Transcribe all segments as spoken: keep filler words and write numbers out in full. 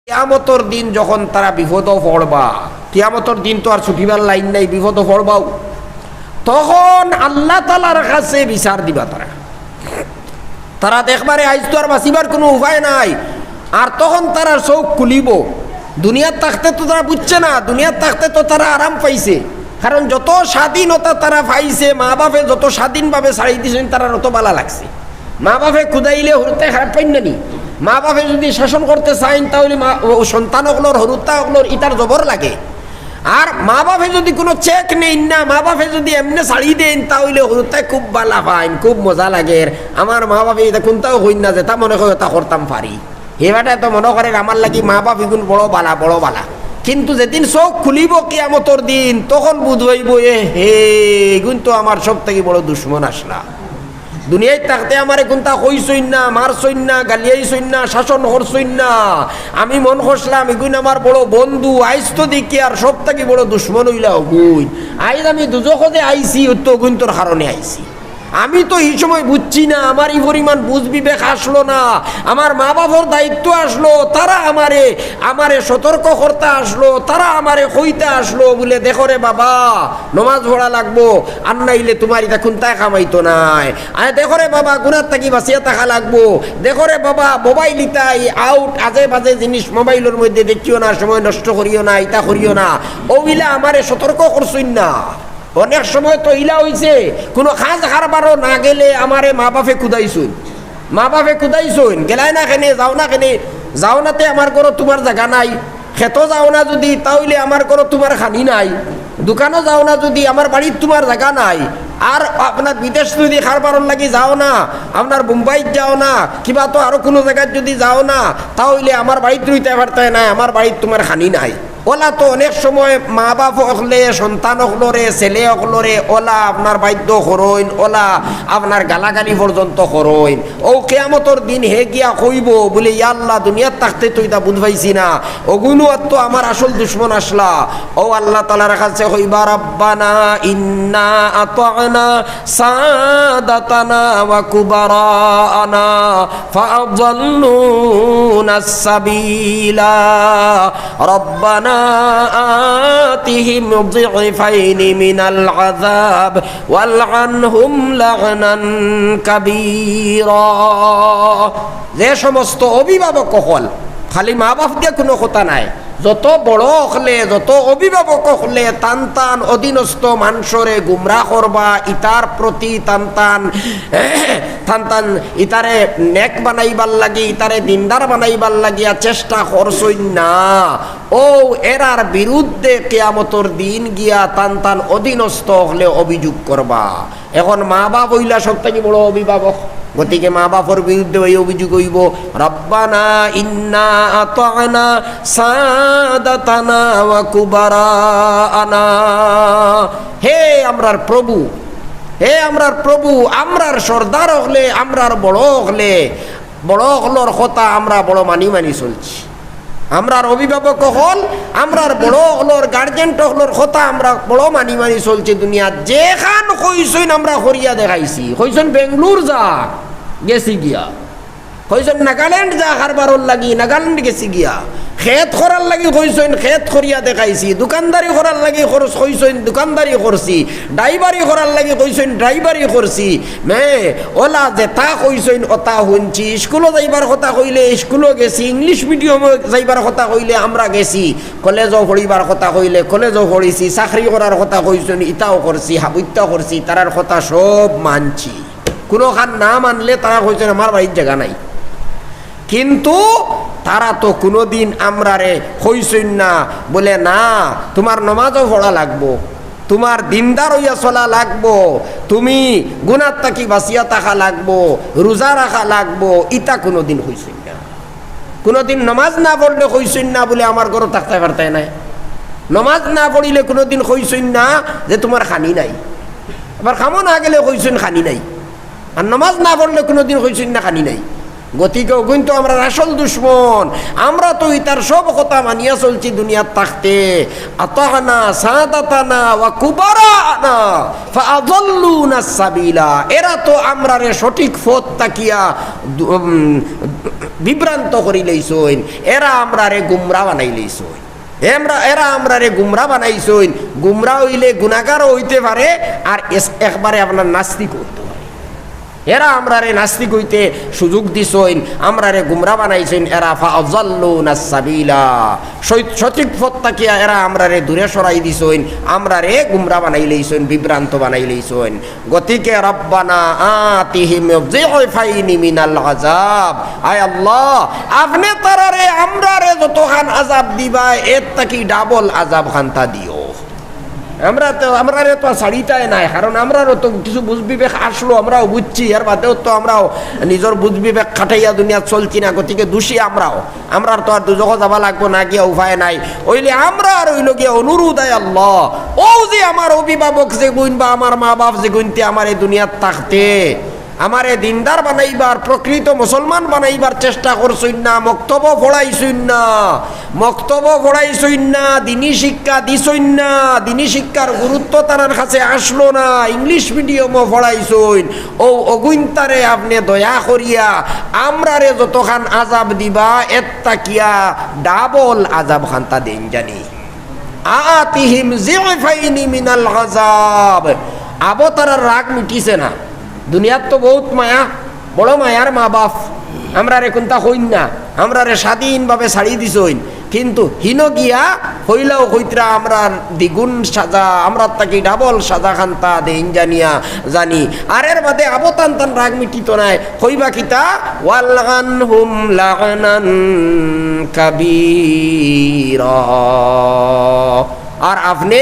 কিয়ামতর দিন যখন তারা বিপদো পড়বা, কিয়ামতর দিন তো আর ছুটিবার লাইন নাই, বিপদো পড়বাউ, তখন আল্লাহ তাআলার কাছে বিচার দিবা তারা। তারা দেখবারে আইজ তো আর বাঁচিবার কুনু উপায় নাই। আর তখন তারার চউখ খুলিবো। দুনিয়াত থাকতে তো তারা বুঝছে না, দুনিয়াত থাকতে তো তারা আরাম পাইছে। কারণ যত স্বাধীনতা তারা পাইছে, মা-বাফে যত স্বাধীনভাবে ছাড়ি দিছইন, তারার অত ভালা লাগছে। মা-বাফে কুদাইলে হুরুতায় খারাপ পাইন না নি? মা-বাফে যুদি শাসন করতে চাইন, তা অইলে মা-, ও সন্তান অকলর, হুরুতা অকলর ইতার জবর লাগে। আর মা-বাফে যুদি কুনু চেক নেইন না, মা-বাফে যুদি এমনে ছাড়ি দেইন, তা অইলে হুরুতায় খুব ভালা পাইন, খুব মজা লাগের। আমার মা-বাফে ইতা কুন্তাও কইন না, যেতা মনে কয় অতা করতাম পারি। হে বেটায় তো মনে করের আমার লাগি মা-বাফ ইগুন বড় ভালা, বড় ভালা। কিন্তু যেদিন চউখ খুলিবো কিয়ামতর দিন, তখন বুঝ অইবো, এ হে, ইগুন তো আমার সব থাকি বড় দুশমন আছলা। দুনিয়াত থাকতে আমারে কুন্তা কইছইন না, মারছইন না, গালিয়াইছইন না, শাসন করছইন না। আমি মন করছলাম, ইগুন আমার বড় বন্ধু, আইজ তো দেখি আর সব থাকি বড় দুশমন অইলা অগুইন। আইজ আমি দুজখো যে আইছি, অউ তো অগুইন্তর কারণে আইছি। আমি তো ই সময় বুঝছি না, আমার ই পরিমাণ বুঝ বিবেক আছলো না, আমার মা-বাফর দায়িত্ব আছলো, তারা আমারে, আমারে সতর্ক করতা আছলো, তারা আমারে কইতা আছলো বুলে, "দেখো রে বাবা, নমাজ পড়া লাগবো, আর নাইলে তুমার ইতা কুন্তায় কামাইতো নায়। আরে দেখো রে বাবা, গুনার থাকি বাঁচিয়া থাকা লাগবো। দেখো রে বাবা, মোবাইল ইতা ই আউট, আজে বাজে জিনিস মোবাইলর মধ্যে দেখিও না, সময় নষ্ট করিও না, ইতা করিও না।" অউ ইলা আমারে সতর্ক করছইন না। অনেক সময় তো ইলা অইছে, কুনু কাজ কারবারো না গেলে আমারে মা-বাফে কুদাইছইন, মা-বাফে কুদাইছইন, "গেলায় না কেনে, যাও না কেনে, যাও না তে আমার ঘরো তুমার জাগা নাই, খেতো যাও না যুদি, তা অইলে আমার ঘরো তুমার খানি নাই, দুকানো যাও না যুদি, আমার বাড়িত তুমার জাগা নাই, আর আপনার বিদেশ যুদি কারবারর লাগি যাও না, আপনার বোম্বাইত যাও না, কিবা তো আরো কুনু জাগাত যুদি যাও না, তা অইলে আমার বাড়িত রইতায় পারতায় নায়, আমার বাড়িত তুমার খানি নাই।" অলা তো অনেক সময় মা-বাফ অকলে, সন্তান অকলরে, ছেলে অকলরে অলা আপনার বাধ্য করইন, অলা আপনার গালাগালি পর্যন্ত করইন। অউ কিয়ামতর দিন হে গিয়া কইবো বুলে, "ইয়া আল্লাহ, দুনিয়াত থাকতে তো ইতা বুঝ পাইছি না, অগুইন তো আমার আসল দুশমন আছলা।" অউ আল্লাহ তাআলার কাছে কইবা, "রাব্বানা ইন্না আতা'না সাদাতানা ওয়া কুবারা'না ফাআদাল্লুনাস সাবিলা। রাব্বানা আতিহিম দি'ফাইনি মিনাল আযাব ওয়ালআনহুম লা'নান কাবীরা।" যে সমস্ত অভিভাবক অকল, খালি মা-বাফ দিয়া কুনু কথা নাই, যত বড় অকলে, যত অভিভাবক অকলে তান তান অধীনস্থ মানষরে গুমরা করবা, ইতার প্রতি তান তান, তান তান ইতারে নেক বানাইবার লাগি, ইতারে দিনদার বানাইবার লাগিয়া চেষ্টা করছইন না, অউ এরার বিরুদ্ধে কিয়ামতর দিন গিয়া তান তান অধীনস্থ অকলে অভিযোগ করবা। এখন মা-বাফ অইলা সব থাকি বড় অভিভাবক। গতিকে মা-বাফর বিরুদ্ধে অউ অভিযোগ অইবো, "রাব্বানা ইন্না আতা'না সাদাতানা ওয়া কুবারা'না।" হে আমরার প্রভু, হে আমরার প্রভু, আমরার সর্দার অকলে, আমরার বড় অকলে, বড় অকলর কথা আমরা বড় মানি মানি চলছি। আমরার অভিভাবক অকল, আমরার বড় অকলর, গার্জেন অকলর কথা আমরা বড় মানি মানি চলছি দুনিয়াত। যেখান কইছইন আমরা করিয়া দেখাইছি। কইছইন বেঙ্গলোর যা, গেছি গিয়া। কইছইন নাগাল্যান্ড যা কারবারর লাগি, নাগাল্যান্ড গেছি গিয়া। খেত করার লাগি কইছইন, খেত করিয়া দেখাইছি। দোকানদারি করার লাগি খরচ কইছইন, দোকানদারি করছি। ড্রাইভারি করার লাগি কইছইন, ড্রাইভারি করছি। মে, অলা যেতা কইছইন, অতা হুনছি। স্কুলো যাইবার কথা কইলে, স্কুলো গেছি। ইংলিশ মিডিয়ামো যাইবার কথা কইলে, আমরা গেছি। কলেজো পড়িবার কথা কইলে, কলেজো পড়ছি। চাকরি করার কথা কইছইন, ইতাও করছি, হাবুত্তা করছি। তারার কথা সব মানছি। কুনুখান না মানলে তারা কইছইন, "আমার বাড়িত জাগা নাই।" কিন্তু তারা তো কুনুদিন আমরারে কইছইন না, বুলে, "না, তুমার নমাজও পড়া লাগবো, তুমার দিনদার অইয়া চলা লাগবো, তুমি গুনার থাকি বাঁচিয়া থাকা লাগবো, রোজা রাখা লাগবো," ইতা কুনুদিন কইছইন না। কুনুদিন নমাজ না পড়লে কইছইন না বুলে, "আমার ঘরো থাকতায় পারতায় নায়।" নমাজ না পড়িলে কুনুদিন কইছইন না যে, "তুমার খানি নাই।" আবার কামো না গেলে কইছইন, "খানি নাই।" আর নমাজ না পড়লে কুনুদিন কইছইন না, "খানি নাই।" গতিকে অগুইন তো আমরার আসল দুশমন। আমরা তো ইতার সব কথা মানিয়া চলছি দুনিয়াত থাকতে। আতা'না সাদাতানা ওয়া কুবারা'না ফাআদাল্লুনাস সাবিলা। এরা তো আমরারে সঠিক পথ থাকিয়া দু-, উম, বিভ্রান্ত করি লইছইন, এরা আমরারে গুমরা বানাই লইছইন। এমরা-, এরা আমরারে গুমরা বানাইছইন। গুমরা অইলে গুনাগারও অইতে পারে, আর এস-, একবারে আপনার নাস্তিক অইতে পারে। এরা আমরারে নাস্তিক অইতে সুযোগ দিছইন, আমরারে গুমরা বানাইছইন এরা। ফাআযাল্লুনাস সাবিলা, সই-, সঠিক পথ থাকিয়া এরা আমরারে দূরে সরাই দিছইন, আমরারে গুমরা বানাই লইছইন, বিভ্রান্ত বানাই লইছইন। গতিকে রব্বানা আতিহিম যিফাইনি মিনাল আযাব, আয় আল্লাহ, আপনে তারারে, আমরারে যতখান আযাব দিবা, এর থাকি ডাবল আযাব খান্তা দিও। আমরা তো, আমরারে তো আর ছাড়িতায় নায়, কারণ আমরারও তো কিছু বুঝ বিবেক আসলো, আমরাও বুঝছি, এর বাদেও তো আমরাও নিজর বুঝ বিবেক খাটাইয়া দুনিয়াত চলছি না, গতিকে দোষী আমরাও। আমরার তো আর দুজখো যাওয়া লাগবো না, গিয়া উপায় নাই। অইলে আমরার অইলো গিয়া অনুরোধ, আয় আল্লাহ, অউ যে আমার অভিভাবক যেগুইন বা আমার মা বাপ যেগুইনতে আমারে দুনিয়াত থাকতে আমারে দিনদার বানাইবার, প্রকৃত মুসলমান বানাইবার চেষ্টা করছইন না, মক্তবো পড়াইছইন না, মক্তবো পড়াইছইন না, দিনী শিক্ষা দিছইন না, দিনী শিক্ষার গুরুত্ব তারার কাছে আসলো না, ইংলিশ মিডিয়ামো পড়াইছইন, অউ অগুইনতারে আপনে দয়া করিয়া আমরারে যতখান আযাব দিবা, এর থাকিয়া ডাবল আযাব খান্তা দেইন জানি। আতিহিম যিফাইনি মিনাল আযাব। আবো তারার রাগ মিটিছে না। দুনিয়াত তো বউত মায়া, বড় মায়ার মা বাপ, আমরারে কুন্তা কইন না, আমরারে স্বাধীনভাবে ছাড়ি দিছইন, কিন্তু হিনো গিয়া কইলাও কইতরা আমরার দ্বিগুণ সাজা, আমরার থাকি ডাবল সাজা খান্তা দেইন জানিয়া জানি। আর এর বাদে আবো তান তান রাগ মিটিতো নায়, কইবা কিতা? ওয়ালআনহুম লাআনান কাবীরা। আর আপনে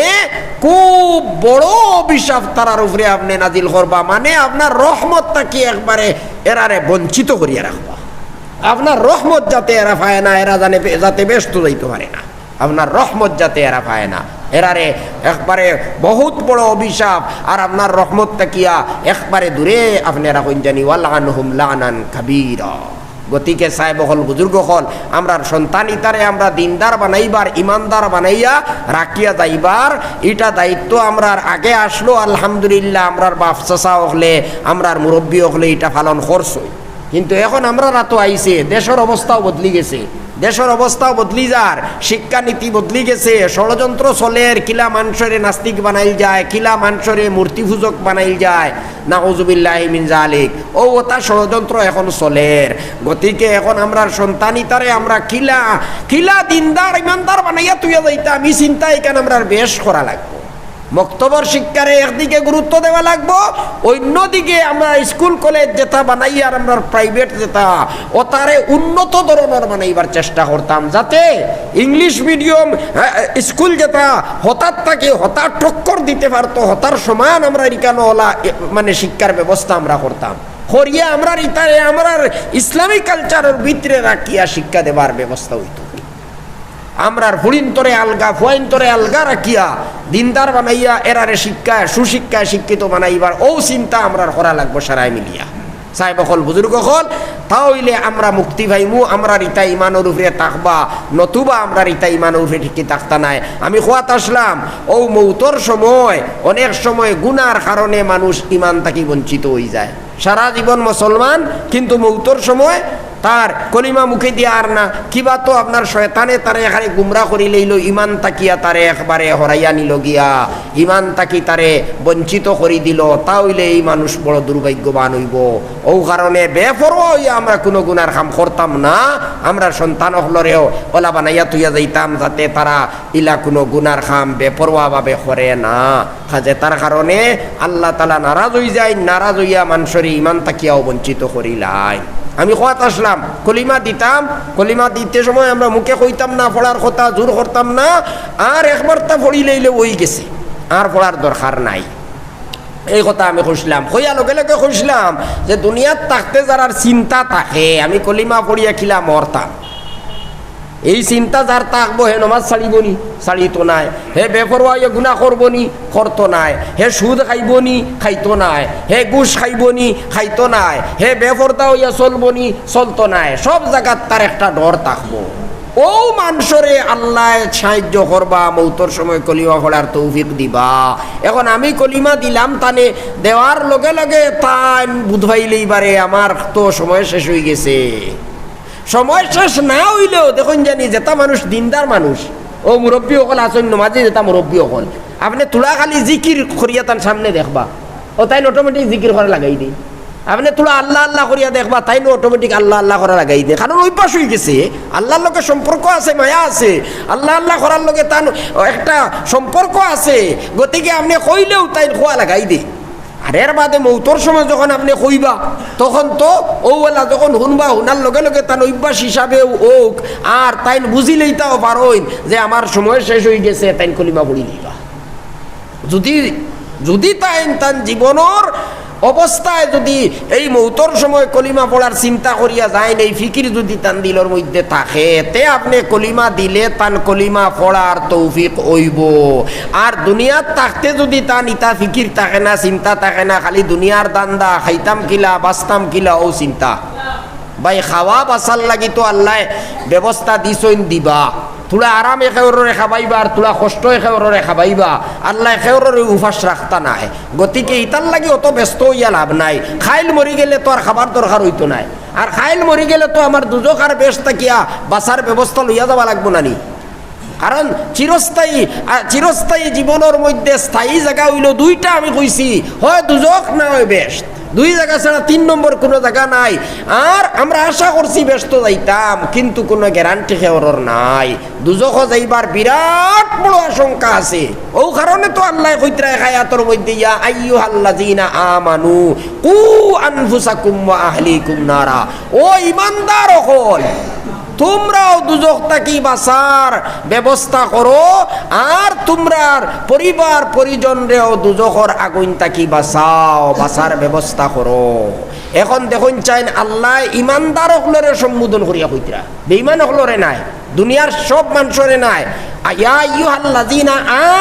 খুব বড় অভিশাপ তারার উপরে আপনে নাজিল করবা, মানে আপনার রহমত থাকি একবারে এরারে বঞ্চিত করিয়া রাখবা, আপনার রহমত যাতে এরা পায় না, এরা জানে, যাতে বেহেস্তো যাইতো পারে না, আপনার রহমত যাতে এরা পায় না, এরারে একবারে বহুত বড় অভিশাপ, আর আপনার রহমত থাকিয়া একবারে দূরে আপনে রাখইন জানি। ওয়ালআনহুম লাআনান কাবীরা। গতিকে সাহেব অকল, বুজুর্গ অকল, আমরার সন্তান ইতারে আমরা দিনদার বানাইবার, ইমানদার বানাইয়া রাখিয়া যাইবার, ইটা দায়িত্ব আমরার আগে আসলো। আলহামদুলিল্লাহ, আমরার বাপ চাচা অকলে, আমরার মুরব্বী অকলে ইটা পালন করছইন। কিন্তু এখন আমরার আতো আইছে, দেশর অবস্থাও বদলি গেছে, দেশর অবস্থাও বদলি যার, শিক্ষানীতি বদলি গেছে, ষড়যন্ত্র চলের, কিলা মানষরে নাস্তিক বানাইল যায়, কিলা মানষরে মূর্তি পূজক বানাইল যায়, নাউজুবিল্লাহি মিন জালিক। অউ অতা ষড়যন্ত্র এখন চলের। গতিকে এখন আমরার সন্তান ইতারে আমরা কিলা, কিলা দিনদার, ইমানদার বানাইয়া থইয়া যাইতাম, ই চিন্তা ইখান আমরার বেশ করা লাগবো। মক্তবর শিক্ষারে একদিকে গুরুত্ব দেওয়া লাগবো, অইন্যদিকে আমরা স্কুল কলেজ যেতা বানাইয়ার, আমরার প্রাইভেট যেতা, অতারে উন্নত ধরনর বানাইবার চেষ্টা করতাম, যাতে ইংলিশ মিডিয়াম, আহ, স্কুল যেতা হতার থাকি হতা টক্কর দিতে পারতো, হতার সমান আমরার ইখানো অলা, এ, মানে শিক্ষার ব্যবস্থা আমরা করতাম। করিয়া আমরার ইতারে, আমরার ইসলামী কালচারর ভিতরে রাখিয়া শিক্ষা দেবার ব্যবস্থা অইতো। আমরার ফুড়িন্তরে আলগা, ফুয়াইন্তরে আলগা রাখিয়া দিনদার বানাইয়া এরারে শিক্ষায়, সুশিক্ষায় শিক্ষিত বানাইবার অউ চিন্তা আমরার করা লাগবো সারায় মিলিয়া। সাহেব অকল, বুজুর্গ অকল, তা অইলে আমরা মুক্তি পাইমু, আমরার ইতা ইমানর উপরে থাকবা, নতুবা আমরার ইতা ইমানর উপরে টিকি থাকতা নায়। আমি কওয়াত আসলাম, অউ মউতর সময় অনেক সময় গুনার কারণে মানুষ ইমান থাকি বঞ্চিত অইযায়। সারা জীবন মুসলমান, কিন্তু মউতর সময় তার কলিমা মুখে দিয়া আর না, কিবা তো আপনার শয়তানে তারে এখানে গুমরা করি লইলো, ইমান থাকিয়া তারে একবারে হরাইয়া নিলো গিয়া, ইমান থাকি তারে বঞ্চিত করি দিলো, তা অইলে এই মানুষ বড় দুর্ভাগ্যবান অইবো। অউ কারণে বেপরোয়া অইয়া আমরা কুনু গুনার কাম করতাম না, আমরার সন্তান অকলরেও অলা বানাইয়া থইয়া যাইতাম, যাতে তারা ইলা কুনু গুনার কাম বেপরোয়া ভাবে করে না। কাজে তার কারণে আল্লাহ তাআলা নারাজ অইযাইন, নারাজ অইয়া মানষরে ইমান থাকিয়াও বঞ্চিত করিলাইন। আমি কওয়াত আসলাম, কলিমা দিতাম, কলিমা দিতে সময় আমরা মুখে কইতাম না, পড়ার কথা জোর করতাম না, আর একবার তা পড়ি লইলে অইগেছে, আর পড়ার দরকার নাই। এই কথা আমি কইছলাম, কইয়া লগে লগে কইছলাম যে দুনিয়াত থাকতে যারার চিন্তা থাকে, আমি কলিমা পড়িয়া কিলা মরতাম, এই চিন্তা যার থাকবো, হে নমাজ ছাড়িবো নি? ছাড়িতো নায়। হে বেপরোয়া অইয়া গুনা করবো নি? করতো নায়। হে সুদ খাইবো নি? খাইতো নায়। হে ঘুষ খাইবো নি? খাইতো নায়। হে বেপর্দা অইয়া চলবো নি? চলতো নায়। সব জাগাত তার একটা ডর থাকবো। অউ মানষরে আল্লায় সাহায্য করবা, মউতর সময় কলিমা পড়ার তৌফিক দিবা। এখন আমি কলিমা দিলাম, তানে দেওয়ার লগে লগে তাইন বুঝ পাইলাইবারে, আমার তো সময় শেষ অইগেছে। সময় শেষ না অইলেও দেখইন জানি যেতা মানুষ দিনদার মানুষ, অউ মুরব্বি অকল আছইন, নমাজি যেতা মুরব্বি অকল, আপনে থুড়া খালি জিকির করিয়া তান সামনে দেখবা, অউ তাইন automatic জিকির করা লাগাই দেইন। আপনে থুড়া আল্লাহ আল্লাহ করিয়া দেখবা, তাইনও automatic আল্লাহ আল্লাহ করা লাগাই দেইন। কারণ অভ্যাস অইগেছে, আল্লাহর লগে সম্পর্ক আছে, মায়া আছে, আল্লাহ আল্লাহ করার লগে তান একটা সম্পর্ক আছে। গতিকে আপনে কইলেউ তাইন কওয়া লাগাই দেইন। আর এর বাদে মউতর সময় যখন আপনে কইবা, তখন তো অউ অলা যখন হুনবা, হুনার লগে লগে তান অভ্যাস হিসাবেউ অউক, আর তাইন বুঝিলাইতাও পারইন যে আমার সময় শেষ অইগেছে, তাইন কলিমা পড়িলাইবা। যুদি, যুদি তাইন তান জীবনর অবস্থায় যুদি এই মউতর সময় কলিমা পড়ার চিন্তা করিয়া যাইন, এই ফিকির যুদি তান দিলর মধ্যে থাকে, তে আপনে কলিমা দিলে তান কলিমা পড়ার তৌফিক অইবো। আর দুনিয়াত থাকতে যুদি তান ইতা ফিকির থাকে না, চিন্তা থাকে না, খালি দুনিয়ার ধান্দা, খাইতাম কিলা, বাঁচতাম কিলা, অউ চিন্তা। ভাই, খাওয়া বাঁচার লাগি তো আল্লায় ব্যবস্থা দিছইন দিবা, থুড়া আরামে কেউররে খাবাইবা আর থুড়া কষ্টে কেউররে খাবাইবা, আল্লায় কেউররে উপাস রাখতা নায়। গতিকে ইতার লাগি অত ব্যস্ত অইয়া লাভ নাই। খাইল মরি গেলে তো আর খাবার দরকার অইতো নায়, আর খাইল মরি গেলে তো আমার দুজখ আর বেহেস্ত থাকিয়া বাঁচার ব্যবস্থা লইয়া যাওয়া লাগবো না নি? কারণ চিরস্থায়ী, আ, চিরস্থায়ী জীবনর মধ্যে স্থায়ী জাগা অইলো দুইটা, আমি কইছি, হয় দুজখ না হয় বেহেস্ত। দুই জাগা ছাড়া তিন নম্বর কুনু জাগা নাই। আর আমরা আশা করছি বেহেস্ত যাইতাম, কিন্তু কুনু গ্যারান্টি কেউরর নাই। দুজখো যাইবার বিরাট বড় আশঙ্কা আছে। অউ কারণে তো আল্লায় কইতরা এক আয়াতর মধ্যে, "ইয়া আইয়ুহাল্লাযীনা আমানু কু আনফুসাকুম ওয়া আহলিকুম নারা।" ও ইমানদার অকল, তুমরাও দুজখ থাকি বাঁচার ব্যবস্থা করো, আর তুমরার পরিবার পরিজনরেও দুজখর আগুইন থাকি বাঁচাও, বাঁচার ব্যবস্থা করো। এখন দেখইন চাইন আল্লায় ইমানদার অকলরে সম্বোধন করিয়া কইতরা, বেঈমান অকলরে নায়, দুনিয়ার সব মানষরে নায়। আ, ইয়া আইয়ুহাল্লাযীনা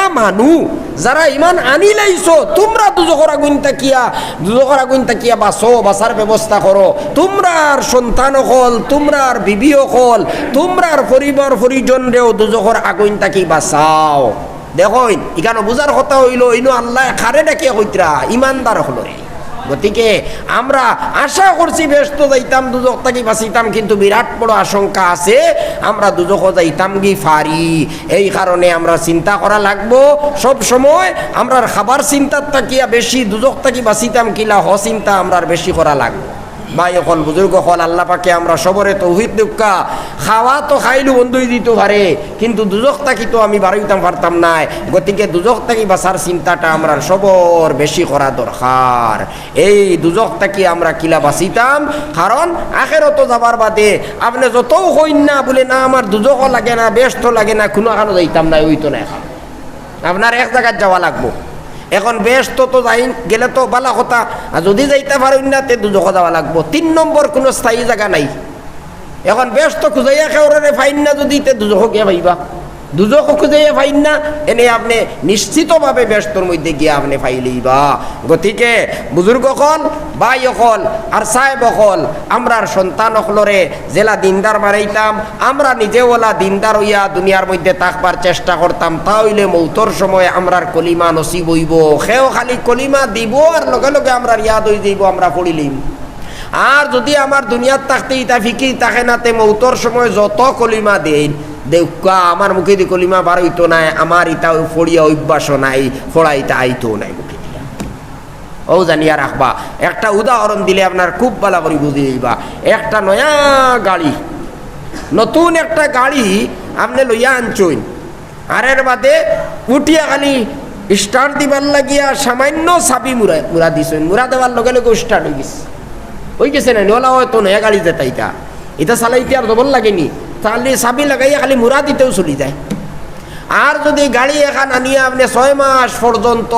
আমানু, যারা ইমান আনিলাইছো, তুমরা দুজখর আগুইন থাকিয়া, দুজখর আগুইন থাকিয়া বাঁচো, বাঁচার ব্যবস্থা করো। তুমরার সন্তান অকল, তুমরার বিবি অকল, তুমরার পরিবার পরিজনরেও দুজখর আগুইন থাকি বাঁচাও। দেখইন, ইখানো বুঝার কথা অইলো, ইনো আল্লায় কারে ডাকিয়া কইতরা, ইমানদার অকলরে। গতিকে আমরা আশা করছি বেহেস্ত যাইতাম, দুজখ থাকি বাঁচিতাম, কিন্তু বিরাট বড় আশঙ্কা আছে আমরা দুজখো যাইতাম গি ফারি। এই কারণে আমরা চিন্তা করা লাগবো সব সময়, আমরার খাবার চিন্তার থাকিয়া বেশি দুজখ থাকি বাঁচিতাম কিলা, হ চিন্তা আমরার বেশি করা লাগবো। ভাই অকল, বুজুর্গ অকল, আল্লাহ পাকে আমরা সবরে তৌফিক দেউক্কা। খাওয়া তো খাইলু বন্ধ অই দিতো পারে, কিন্তু দুজখ থাকি তো আমি বারইতাম পারতাম নায়। গতিকে দুজখ থাকি বাঁচার চিন্তাটা আমরার সবর বেশি করা দরকার। এই দুজখ থাকি আমরা কিলা বাঁচিতাম, কারণ আখেরাতো যাবার বাদে আপনে যতউ কইন না, বুলে, "না, আমার দুজখও লাগে না, বেহেস্ত লাগে না, কুনু খানো যাইতাম না, অইতো না এখন।" আপনার এক জাগাত যাওয়া লাগবো। এখন বেহেস্তো তো যাইন, গেলে তো বালা কথা, আর যুদি যাইতা পারইন না, তে দুজখো যাওয়া লাগবো। তিন নম্বর কুনু স্থায়ী জাগা নাই। এখন বেহেস্তো খুজাইয়া কেউররে পাইন না যুদি, তে দুজখো গিয়া পাইবা? দুজখো খুজাইয়া পাইন না, এনে আপনে নিশ্চিতভাবে বেহেস্তর মধ্যে গিয়া আপনে পাইলাইবা। গতিকে বুজুর্গ অকল, ভাই অকল, আর সাহেব অকল, আমরার সন্তান অকলরে যেলা দিনদার বানাইতাম, আমরা নিজেও অলা দিনদার অইয়া দুনিয়ার মধ্যে থাকবার চেষ্টা করতাম, তা অইলে মউতর সময় আমরার কলিমা নসিব অইবো। কেউ খালি কলিমা দিবো আর লগে লগে আমরার ইয়াদ অইযাইবো, আমরা পড়িলিমু। আর যুদি আমার দুনিয়াত থাকতে ইতা ফিকির থাকে না, তে মউতর সময় যত কলিমা দেইন দেউক্কা, আমার মুখেদি কলিমা বার অইতো নায়, আমার ইতা পড়িয়া অভ্যাসও নাই, পড়া ইতা আইতো নায় মুখেদি। অউ জানিয়া রাখবা, একটা উদাহরণ দিলে আপনার খুব বালা করি বুঝি যাইবা। একটা নয়া গাড়ি, নতুন একটা গাড়ি আপনে লইয়া আনছইন, আর এর বাদে উঠিয়া খালি start দিবার লাগিয়া সামান্য চাবি মুরা, মুরা দিছইন, মুরা দেওয়ার লগে লগে start অইগেছে। অইগেছে না? নলা অয়তো নয়া গাড়ি যেতা ইতা, ইতা চালাইতে আর জবর লাগেনি, খালি চাবি লাগাইয়া খালি মুরা দিতেউ চলি যায়। আর যুদি গাড়ি এখান আনিয়া আপনে ছয় মাস পর্যন্ত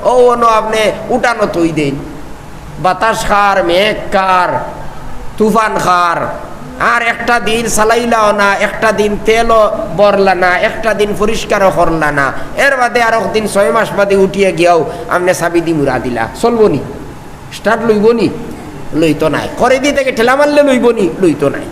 অউ অনো আপনে উঠানো থই দেইন, বাতাস খার, মেঘ খার, তুফান খার, আর একটা দিন চালাইলাও না, একটা দিন তেলও ভরলা না, একটা দিন পরিষ্কারও করলা না, এর বাদে আরক দিন ছয় মাস বাদে উঠিয়া গিয়াউ আপনে চাবি দি মুরা দিলা, চলবো নি? Start লইবো নি? লইতো নায়। করেদি থাকি ঠেলা মারলে লইবো নি? লইতো নায়।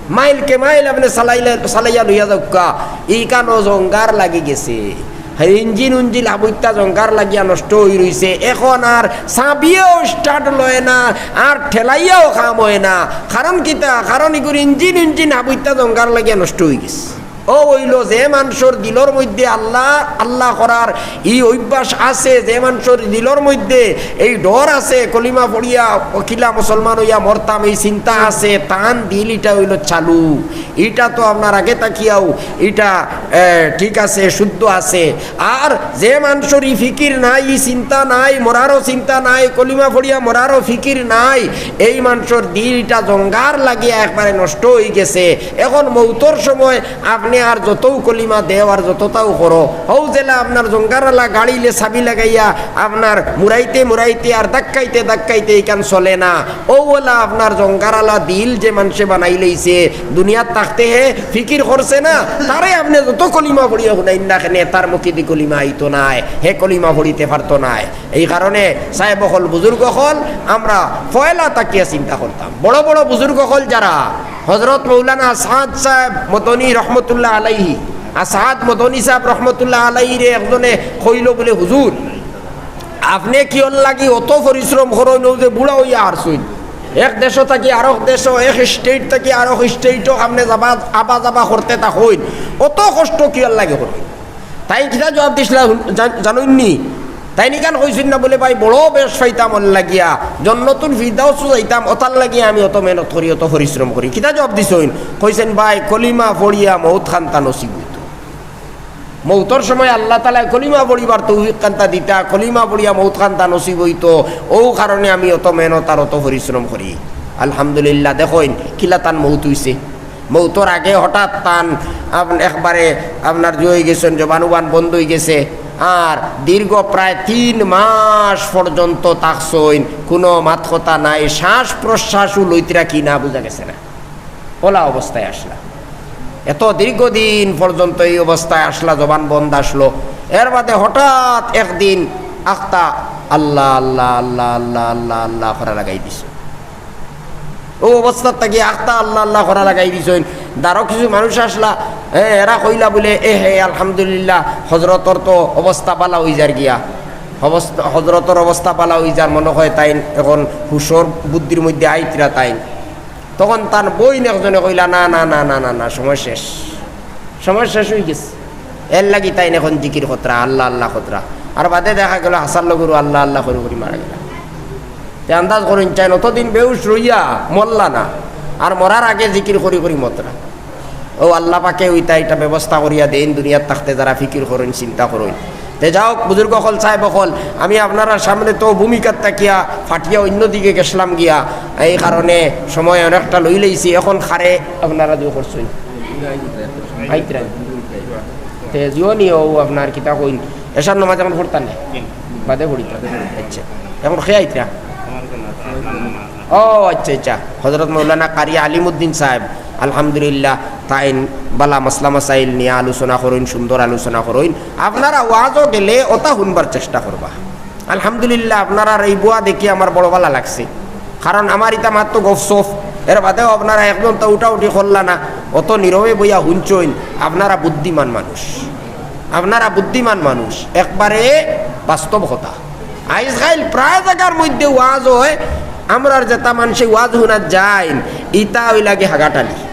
মাইল কে মাইল আপনে চালাইলে, চালাইয়া লইয়া যাউক্কা, ইখানো জঙ্গার লাগি গেছে। ইঞ্জিন উঞ্জিন হাবুইত্তা জঙ্গার লাগিয়া নষ্ট অই রইছে। এখন আর চাবিয়েও স্টার্ট লয় না, আর ঠেলাইয়াও কাম অয় না। কারণ কিতা? কারণ ইগুর ইঞ্জিন উঞ্জিন হাবুইত্তা জঙ্গার লাগিয়া নষ্ট অই গেছে। অউ অইলো যে মানষর দিলর মধ্যে আল্লাহ আল্লাহ করার ই অভ্যাস আছে, যে মানষর দিলর মধ্যে এই ডর আছে, কলিমা পড়িয়া কিলা মুসলমান অইয়া মরতাম, এই চিন্তা আছে, তান দিল ইটা অইলো চালু। ইটা তো আপনার আগে থাকিয়াউ ইটা, এ, ঠিক আছে, শুদ্ধ আছে। আর যে মানষর ই ফিকির নাই, ই চিন্তা নাই, মরারও চিন্তা নাই, কলিমা পড়িয়া মরারও ফিকির নাই, এই মানষর দিল ইটা জঙ্গার লাগিয়া একবারে নষ্ট অই গেছে। এখন মৌতর সময় আপনে আর যতউ কলিমা দেও আর যততাউ করো, হউ যেলা আপনার জঙ্গারালা গাড়িলে চাবি লাগাইয়া আপনার মুড়াইতে মুড়াইতে আর ধাক্কাইতে ধাক্কাইতে ইখান চলে না। অউ অলা আপনার জঙ্গারালা দিল যে মানষে বানাইলাইছে, দুনিয়াত থাকতে হে ফিকির করছে না, তারে আপনে যত কলিমা পড়িয়া হুনাইন না কেনে, তার মুখেদি কলিমা আইতো নায়, হে কলিমা পড়িতে পারতো নায়। এই কারণে সাহেব অকল, বুজুর্গ অকল, আমরা পয়লা থাকিয়া চিন্তা করতাম। বড় বড় বুজুর্গ অকল যারা, হজরত মৌলানা আসাদ সাহেব মদনী রহমতুল্লাহ আলাইহি, আসাদ মদনী সাহেব রহমতুল্লাহ আলাইহিরে একজনে কইলো বুলে, "হুজুর, আপনে কিয়র লাগি অত পরিশ্রম করইন, অউ যে বুড়া অইয়া হারছইন, এক দেশো থাকি আরক দেশো, এক স্টেট থাকি আরক স্টেটো আপনে যাবা, আবা যাবা করতে থাকইন, অত কষ্ট কিয়র লাগি করইন?" তাইন কিতা জবাব দিছলা হুন-, জান-, জানইননি? তাইন ইখান কইছইন না বুলে, "ভাই, বড় বেশ পাইতাম অর লাগিয়া, জন্নতুল ফিরদাউসো যাইতাম, অতার লাগিয়া আমি অত মেহনত করি, অত পরিশ্রম করি।" কিতা জবাব দিছইন? কইছইন, "ভাই, কলিমা পড়িয়া মউত খান্তা নসিব অইতো।" মউতর সময় আল্লাহ তাআলায় কলিমা পড়িবার তৌফিক খান্তা দিতা, কলিমা পড়িয়া মউত খান্তা নসিব অইতো, অউ কারণে আমি অত মেহনত আর অত পরিশ্রম করি। আলহামদুলিল্লাহ, দেখইন কিলা তান মউত অইছে। মউতর আগে হঠাৎ তান আপ-, একবারে আপনার যে অই গেছইন, জবান উবান বন্ধ অই গেছে। আর দীর্ঘ প্রায় তিন মাস পর্যন্ত থাকছইন, কুনু মাত কথা নাই, শ্বাস প্রশ্বাসও লইতরা কি না বুঝা গেছে না, অলা অবস্থায় আছলা। এত দীর্ঘদিন পর্যন্ত এই অবস্থায় আছলা, জবান বন্ধ আছলো। এর বাদে হঠাৎ একদিন আখতা আল্লাহ, আল্লাহ, আল্লাহ, আল্লাহ, আল্লাহ, আল্লাহ করা লাগাই দিছে। অউ অবস্থাত থাকি আখতা আল্লাহ, আল্লাহ করা লাগাই দিছইন। দারো কিছু মানুষ আছলা, এ, এরা কইলা বুলে, "এ হে, আলহামদুলিল্লাহ, হজরতর তো অবস্থা বালা অইযার গিয়া, অবস্থা, হজরতর অবস্থা বালা অইযার, মনো অয় তাইন এখন হুশর বুদ্ধির মধ্যে আইতরা তাইন।" তখন তান বইন একজনে কইলা, "না, না, না, না, না, না, সময় শেষ, সময় শেষ অই গেছে।" এর লাগি তাইন এখন জিকির করতরা, আল্লাহ আল্লাহ করতরা। আর বাদে দেখা গেলো হাছার লগরউ আল্লাহ আল্লাহ করি করি মারা গেলা। তে আন্দাজ করইন চাইন, অতদিন বেহুশ রইয়া মরলা না, আর মরার আগে জিকির করি করি মরতরা। অউ আল্লাহ পাকে অইতা ইটা ব্যবস্থা করিয়া দেইন, দুনিয়াত থাকতে যারা ফিকির করইন, চিন্তা করইন। তে যাউক, বুজুর্গ অকল, সাহেব অকল, আমি আপনারার সামনে তো ভূমিকাত থাকিয়া ফাটিয়া অইন্য দিকে গেছলাম গিয়া, এই কারণে সময় অনেকটা লইলাইছি। এখন কারে আপনারা যে করছইন, আইতরা। তে জিওনি অউ আপনার কিতা কইন, এশার নামাজ এখন পড়তা না? বাদে পড়িতা। আচ্ছা, এখন কে আইতরা? ও আচ্ছা, আচ্ছা, হজরত মৌলানা কারি আলিমউদ্দিন সাহেব, আলহামদুলিল্লাহ, তাইন বালা মাসলা মাসাইল নিয়া আলোচনা করইন, সুন্দর আলোচনা করইন। আপনারা ওয়াজও গেলে অতা হুনবার চেষ্টা করবা। আলহামদুলিল্লাহ, আপনারার এই বুয়া দেখি আমার বড় বালা লাগছে, কারণ আমার ইতা মাত্র গফসফ, এর বাদেও আপনারা একজন তো উঠাউঠি করলা না, অত নীরবে বইয়া হুনছইন। আপনারা বুদ্ধিমান মানুষ, আপনারা বুদ্ধিমান মানুষ, একবারে বাস্তব কথা। আইজকাইল প্রায় জাগার মধ্যে ওয়াজ অয়, আমরার যেতা মানষে ওয়াজ হুনাত যাইন, ইতা অইলাগি হাগাটালি।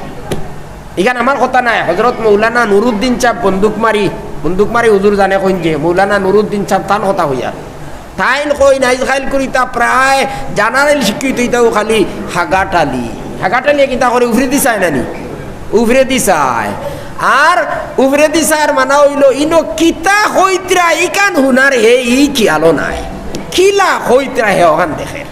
ইখান আমার কথা নায়, হজরত মৌলানা নুরুদ্দিন সাহেব বন্দুকমারি, বন্দুকমারি হুজুর জানে কইন যে, মৌলানা নুরুদ্দিন সাহেব তান কথা কইয়ার। তাইন কইন আইজকাইল করি তা প্রায় জেনারেল শিক্ষিত ইতাও খালি হাগাটালি। হাগাটালি কিতা করে, উফরেদি চায় না নি? উফরেদি চায়। আর উফরেদি চায়র মানা অইলো, ইনো কিতা কইতরা ইখান হুনার হে ই খিয়ালও নাই। কিলা কইতরা হে অখান দেখের।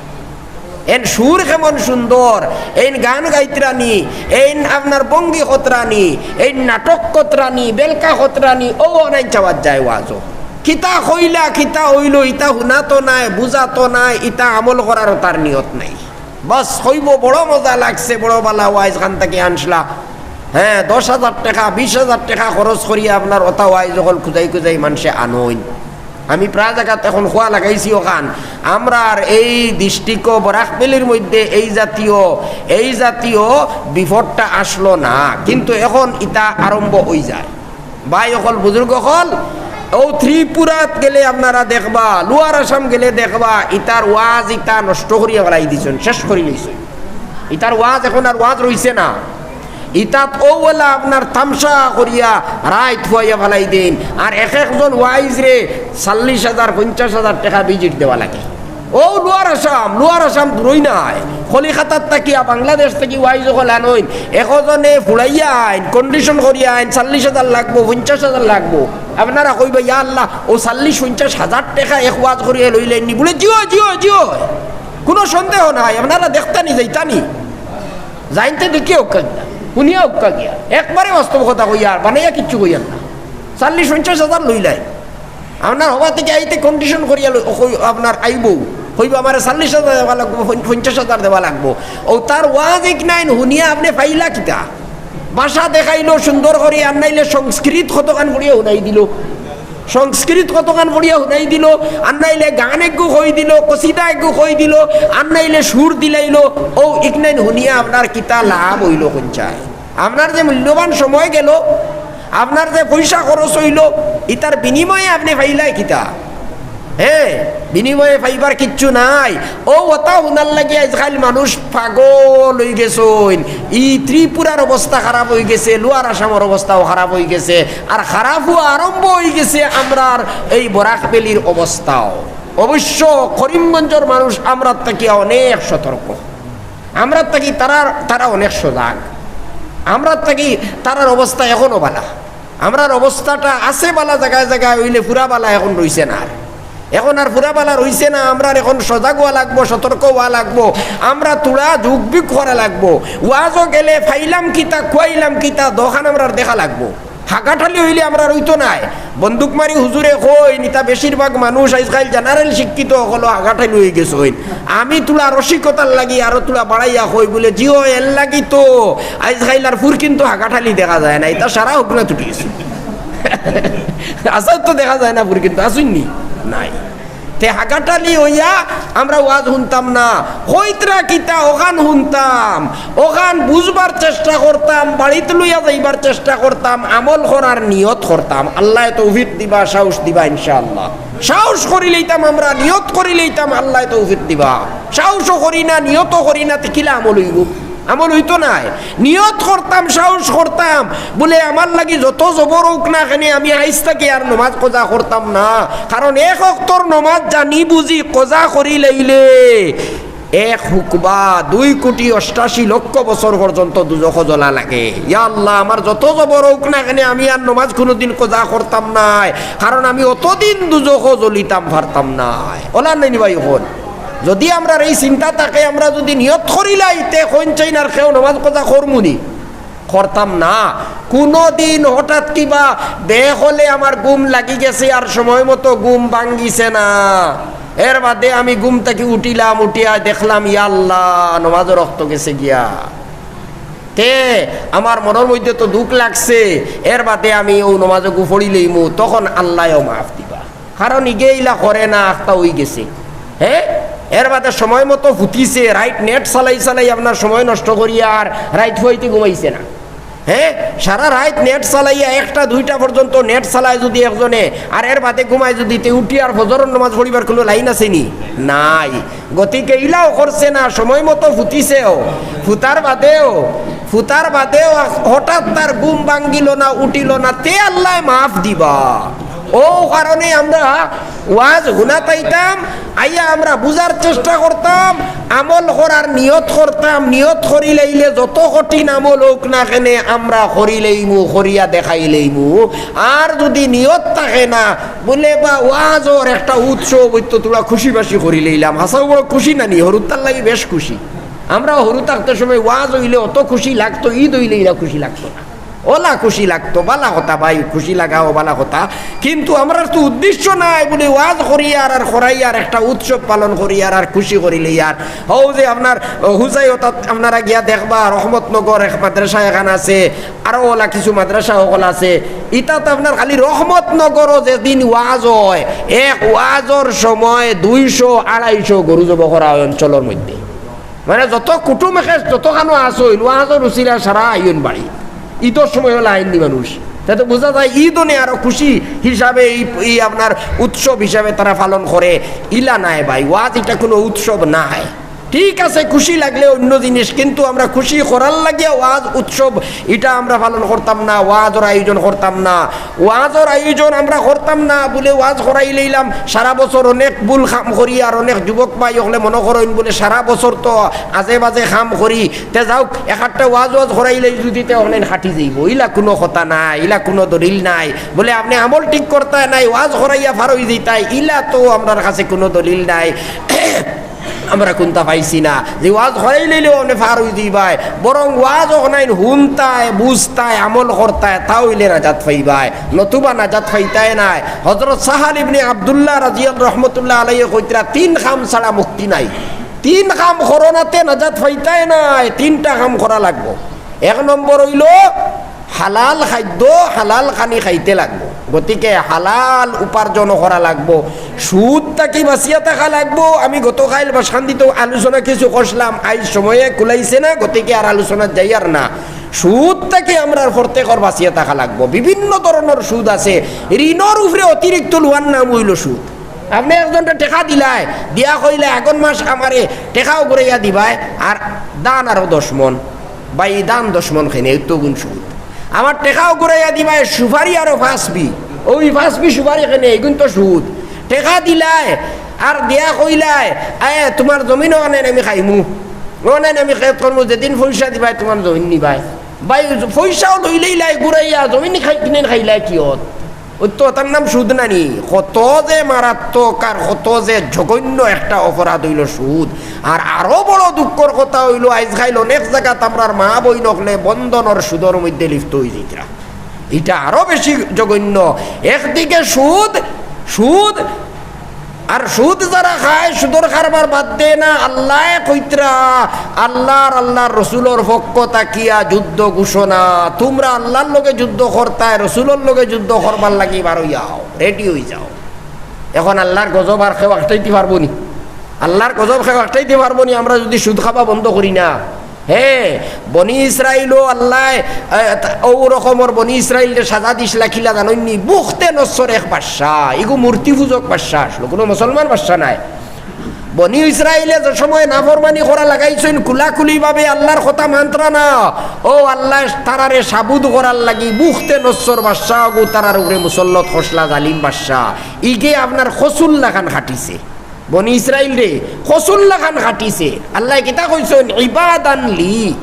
এইন সুর কেমন সুন্দর, এইন গান গাইতরা নি, এইন আপনার ভঙ্গি করতরা নি, এইন নাটক করতরা নি, বেলকা করতরা নি, অউ অনাইন চাওয়াত যায় ওয়াজও। কিতা কইলা, কিতা অইলো, ইতা হুনাত নাই, বুঝাত নাই, ইতা আমল করারও তার নিয়ত নাই। বাস কইবো, "বড় মজা লাগছে, বড় বালা ওয়াইজ খান থাকি আনছলা।" হ্যাঁ, দশ হাজার টেকা, বিশ হাজার টেকা খরচ করিয়া আপনার অতা ওয়াইজ অকল খুজাই খুজাই মানষে আনইন। আমি প্রায় জাগাত এখন খোয়া লাগাইছি অখান, আমরার এই ডিস্ট্রিক্টও বরাক ভ্যালির মধ্যে এই জাতীয়, এই জাতীয় বিপদটা আছলো না, কিন্তু এখন ইতা আরম্ভ অইযায়। ভাই অকল, বুজুর্গ অকল, অউ ত্রিপুরাত গেলে আপনারা দেখবা, লোয়ার আসাম গেলে দেখবা, ইতার ওয়াজ ইতা নষ্ট করিয়া ফালাই দিছইন, শেষ করি লইছইন। ইতার ওয়াজ এখন আর ওয়াজ রইছে না। ইতাত অউ ওলা আপনার তামশা করিয়া রাইত ফুয়াইয়া ফালাই দেইন। আর এক একজন ওয়াইজরে চল্লিশ হাজার, পঞ্চাশ হাজার টেকা ভিজিট দেওয়া লাগে। অউ লোয়ার আসাম, লোয়ার আসাম দূরই নায়। কলিকাতার থাকিয়া, বাংলাদেশ থাকি ওয়াইজ অকল আনইন, একজনে ফুড়াইয়া আইন, কন্ডিশন করিয়া আইন, চল্লিশ হাজার লাগবো, পঞ্চাশ হাজার লাগবো। আপনারা কইবা, "ইয়া আল্লাহ, অউ চল্লিশ পঞ্চাশ হাজার টেকা এক ওয়াজ করিয়া লইলাইন নি?" বুলে, "জি অয়, জি অয়, জি অয়।" কুনু সন্দেহ নাই, আপনারা দেখতা নি, যাইতা নি। যাইনতে দেখিয়া অউক্কা গিয়া, হুনিয়া অউক্কা গিয়া। একবারে বাস্তব কথা কইয়ার, বানাইয়া কিচ্ছু কইয়ার না। চল্লিশ পঞ্চাশ হাজার লইলাইন। আপনার হবা থাকি আইতে কন্ডিশন করিয়া লই-, কই-, আপনার আইবো। কইবো, "আমারে চল্লিশ হাজার দেওয়া লাগবো, পঞ্চ-, পঞ্চাশ হাজার দেওয়া লাগবো।" অউ তার ওয়াজ ইকনাইন হুনিয়া আপনে পাইলা কিতা? ভাষা দেখাইলো সুন্দর করি, আর নাইলে সংস্কৃত কতখান পড়িয়া হুনাই দিলো। সংস্কৃত কতখান পড়িয়া হুনাই দিলো, আর নাইলে গান এগু কই দিলো, কসিদা এগু কই দিলো, আর নাইলে সুর দিলাইলো। অউ ইকনাইন হুনিয়া আপনার কিতা লাভ অইলো কইনচাই? আপনার যে মূল্যবান সময় গেলো, আপনার যে পয়সা খরচ অইলো, ইতার বিনিময়ে আপনে পাইলায় কিতা? হে, বিনিময়ে পাইবার কিচ্ছু নাই। অউ অতা হুনার লাগি আইজকাইল মানুষ পাগল অইগেছইন। ই ত্রিপুরার অবস্থা খারাপ অইগেছে, লোয়ার আসামর অবস্থাও খারাপ অইগেছে, আর খারাপ অওয়া আরম্ভ অইগেছে আমরার এই বরাক ভ্যালির অবস্থাও। অবশ্য করিমগঞ্জর মানুষ আমরার থাকিয়া অনেক সতর্ক। আমরার থাকি তারার, তারা অনেক সজাগ। আমরার থাকি তারার অবস্থা এখনো বালা। আমরার অবস্থাটা আছে বালা জাগায় জাগায়, অইলে ফুরা বালা এখন রইছে না আর। এখন আর ফুরা বালা রইছে না, আমরার এখন সজাগ অওয়া লাগবো, সতর্ক অওয়া লাগবো। আমরা থুড়া যুগবিয়োগ করা লাগবো। ওয়াজো গেলে পাইলাম কিতা, খুয়াইলাম কিতা, দোকান আমরার দেখা লাগবো। হাগাঠালি অইলে আমরার অইতো নায়। বন্দুকমারি হুজুরে কইন, ইতা বেশিরভাগ মানুষ আইজকাইল জেনারেল শিক্ষিত অকলও হাগাঠালি অইগেছইন। আমি থুড়া রসিকতার লাগি আরো থুড়া বাড়াইয়া কই বুলে, "জি অয়, এরলাগি তো আইজকাইল আর ফুরকিন্ত হাগাঠালি দেখা যায় না, ইতা সারা হুকনা তুটি গেছে।" আসাও তো দেখা যায় না ফুরকিন্ত, আছইন নি? নাই। তে হাগাঠালি অইয়া আমরা ওয়াজ হুনতাম না, কইতরা কিতা অখান হুনতাম, অখান বুঝবার চেষ্টা করতাম, বাড়িত লইয়া যাইবার চেষ্টা করতাম, আমল করার নিয়ত করতাম। আল্লায় তৌফিক দিবা, সাহস দিবা ইনশাআল্লাহ। সাহস করি লইতাম আমরা, নিয়ত করি লইতাম, আল্লায় তৌফিক দিবা। সাহসও করি না, নিয়তও করি না, তে কিলা আমল অইবো? আমল অইতো নায়। নিয়ত করতাম, সাহস করতাম, বুলে, "আমার লাগি যত জবর অউক না কেনে, আমি আইজ থাকি আর নমাজ কজা করতাম না, কারণ এক অক্তর নমাজ জানি বুঝি কজা করি লাইলে এক হুকবা দুই কোটি অষ্টাশি লক্ষ বছর পর্যন্ত দুজখো জ্বলা লাগে। ইয়া আল্লাহ, আমার যত জবর অউক না কেনে, আমি আর নমাজ কুনুদিন কজা করতাম নায়, কারণ আমি অতদিন দুজখো জ্বলিতাম পারতাম নায়।" অলা নায় নি ভাই অকল? যুদি আমরার এই চিন্তা থাকে, আমরা যুদি নিয়ত করিলাই, তে কইনচাইন আর কেউ নমাজ কজা করমু নি? করতাম না। কুনুদিন হঠাৎ কিবা বেহলে আমার ঘুম লাগি গেছে আর সময় মতো ঘুম ভাঙ্গিছে না, এর বাদে আমি ঘুম থাকি উঠিলাম, উঠিয়া দেখলাম, ইয়া আল্লাহ, নমাজর অক্ত গেছে গিয়া। তে আমার মনর মধ্যে তো দুখ লাগছে, এর বাদে আমি অউ নমাজগু পড়ি লইমু, তখন আল্লায়ও মাফ দিবা। কারণ ইগে ইলা করে না, আখতা অইগেছে। হে, এর বাদে সময় মতো ফুতিছে, রাইত নেট চালাই চালাই আপনার সময় নষ্ট করিয়া আর রাইত ফুয়াইতে ঘুমাইছে না। হে, সারা রাইত নেট চালাইয়া একটা দুইটা পর্যন্ত নেট চালায় যুদি একজনে, আর এর বাদে ঘুমায় যুদি, তে উঠি আর ফজরর নমাজ পড়িবার কুনু লাইন আছে নি? নাই। গতিকে ইলাও করছে না, সময় মতো ফুতিছেও, ফুতার বাদেও, ফুতার বাদেও হঠাৎ তার ঘুম ভাঙ্গিল না, উঠিল না, তে আল্লায় মাফ দিবা। অউ কারণে আমরা ওয়াজ হুনাত আইতাম, আইয়া আমরা বুঝার চেষ্টা করতাম, আমল করার নিয়ত করতাম, নিয়ত করি লাইলে যত কঠিন আমল অউক না কেনে আমরা করি লাইমু, করিয়া দেখাই লাইমু। আর যুদি নিয়ত থাকে না, বুলে বা ওয়াজর একটা উৎসব অইতো, থুড়া খুশি বাসি করি লাইলাম, হাছাউ বড় খুশি না নি, হুরুতার লাগি বেশ খুশি। আমরা হুরু থাকতে সময় ওয়াজ অইলে অত খুশি লাগতো, ইদ অইলে ইলা খুশি লাগতো না। অলা খুশি লাগতো, বালা কথা ভাই, খুশি লাগাও বালা কথা। কিন্তু আমরার তো উদ্দেশ্য নাই বুলে ওয়াজ করিয়ার আর করাইয়ার একটা উৎসব পালন করিয়ার আর খুশি করি লইয়ার। অউ যে আপনার, অ, হুজাই অতাত আপনারা গিয়া দেখবা, রহমতনগর এক মাদ্রাসা এখান আছে, আরো অলা কিছু মাদ্রাসা অকল আছে। ইতাত আপনার খালি রহমতনগরও যেদিন ওয়াজ অয়, এক ওয়াজর সময় দুইশো আড়াইশো গরু জবো করা অয় অঞ্চলর মধ্যে। মানে যত কুটুম একেশ যতখানো আছইন, ওয়াজর উছিলায় সারা আইন বাড়ি। ইদর সময় অলা আইন নি মানুষ। তে তো বুঝা যায় ঈদ অনে আরো খুশি হিসাবে, এই, এই আপনার উৎসব হিসাবে তারা পালন করে। ইলা নায় ভাই, ওয়াজ ইটা কুনু উৎসব নায়। ঠিক আছে, খুশি লাগলে অইন্য জিনিস, কিন্তু আমরা খুশি করার লাগিয়া ওয়াজ উৎসব ইটা আমরা পালন করতাম না, ওয়াজর আয়োজন করতাম না। ওয়াজর আয়োজন আমরা করতাম না বুলে ওয়াজ করাইলাইলাম, সারা বছর অনেক ভুল কাম করি, আর অনেক যুবক ভাই অকলে মনো করইন বুলে সারা বছর তো আজে বাজে কাম করি, তে যাউক, এক আধটা ওয়াজ ওয়াজ করাইলে যদি তে অনেক খাটি যাইবো, ইলা কুনু কথা নাই, ইলা কুনু দলিল নাই। বুলে আপনে আমল ঠিক করতায় নায়, ওয়াজ করাইয়া পার অই যাইতায়, ইলা তো আমরার কাছে কুনু দলিল নাই। আমরা কুনতা পাইছি না যে ওয়াজ করাইলাইলেও আপনে পার অই যাইবায়, বরং ওয়াজ অখনাইন হুনতায়, বুঝতায়, আমল করতায়, তা অইলে নাজাত পাইবায়, নতুবা নাজাত পাইতায় নায়। হযরত সাহাল ইবনে আব্দুল্লাহ রাদিয়াল্লাহু রহমতুল্লাহ আলাইহি কইতরা, তিন কাম ছাড়া মুক্তি নাই। তিন কাম করো না তে নাজাত পাইতায় নায়, তিনটা কাম করা লাগবো। এক নম্বর অইলো হালাল খাদ্য, হালাল খানি খাইতে লাগবো। গতিকে হালাল উপার্জন করা লাগবো, সুদ থাকি বাঁচিয়া থাকা লাগবো। আমি গতকাইল বাসকান্দিত আলোচনা কিছু করছিলাম, আইজ সময়ে কুলাইছে না, গতিকে আর আলোচনাত যাইয়ার না। সুদ থাকি আমরার প্রত্যেকর বাঁচিয়া থাকা লাগবো। বিভিন্ন ধরনর সুদ আছে, ঋণর উপরে অতিরিক্ত লওয়ার নাম অইলো সুদ। আপনে একজনরে টেকা দিলায়, দিয়া কইলায়, "আগর মাস আমারে টেকাও ঘুরাইয়া দিবায়, আর ধান আরো দশ মণ।" ভাই, ধান দশ মণ কেনে, অতগুন সুদ। "আমার টেকাও ঘুরাইয়া দিবায়, সুপারি আরো পাঁচ বি।" অউ পাঁচ বি সুপারি কেনে, ইগুন তো সুদ। টেকা দিলায়, আর দিয়া কইলায়, "এ, তুমার জমিন অখান আমি খাইমু, অখান আমি খেত করমু, যেদিন পয়সা দিবায় তুমার জমিন নিবায়।" ভাই, পয়সাও লইলাইলায় ঘুরাইয়া, জমিন খাই, কিনে খাইলায় কিয়ত? অউ তো তার নাম সুদ নানি? কত যে মারাত্মক আর কত যে জঘন্য একটা অপরাধ অইলো সুদ। আর আরো বড় দুঃখর কথা অইলো, আইজকাইল অনেক জাগাত আমরার মা বইন অকলে বন্ধনর সুদর মধ্যে লিপ্ত অই যাইতরা। ইটা আরো বেশি জঘন্য। একদিকে সুদ, সুদ, আর সুদ যারা খায়, সুদর কারবার বাদ দেয় না, আল্লায় কইতরা, আল্লার, আল্লার রসুলর পক্ষ থাকিয়া যুদ্ধ ঘোষণা, তুমরা আল্লার লগে যুদ্ধ করতায়, রসুলর লগে যুদ্ধ করবার লাগি বার অইয়া আও, ready অই যাও। এখন আল্লার গজব আর কেউ আটকাইতে পারবো নি? আল্লার গজব কেউ আটকাইতে পারবো নি? আমরা যুদি সুদ খাওয়া বন্ধ করি না, হে, বনি ইসরাইলও আল্লায়, এ, তা-, অউ রকমর বনি ইসরাইলরে সাজা দিছলা কিলা জানইন নি? বুখতে নসর এক বাদশা, ইগু মূর্তি পূজক বাদশা আছলো, কুনু মুসলমান বাদশা নায়। বনি ইসরাইলে যে সময় নাফরমানি করা লাগাইছইন খুলাখুলি ভাবে, আল্লার কথা মানতরা না, অউ আল্লায় তারারে সাবুদ করার লাগি বুখতে নসর বাদশা অগু তারার উপরে মুসল্লত করছলা, জালিম বাদশা। ইগে আপনার কচুর লাখান কাটিছে। বনি ইসরাইলরে কচুর লাখান কাটিছে। আল্লায় কিতা কইছইন? ইবাদান লি।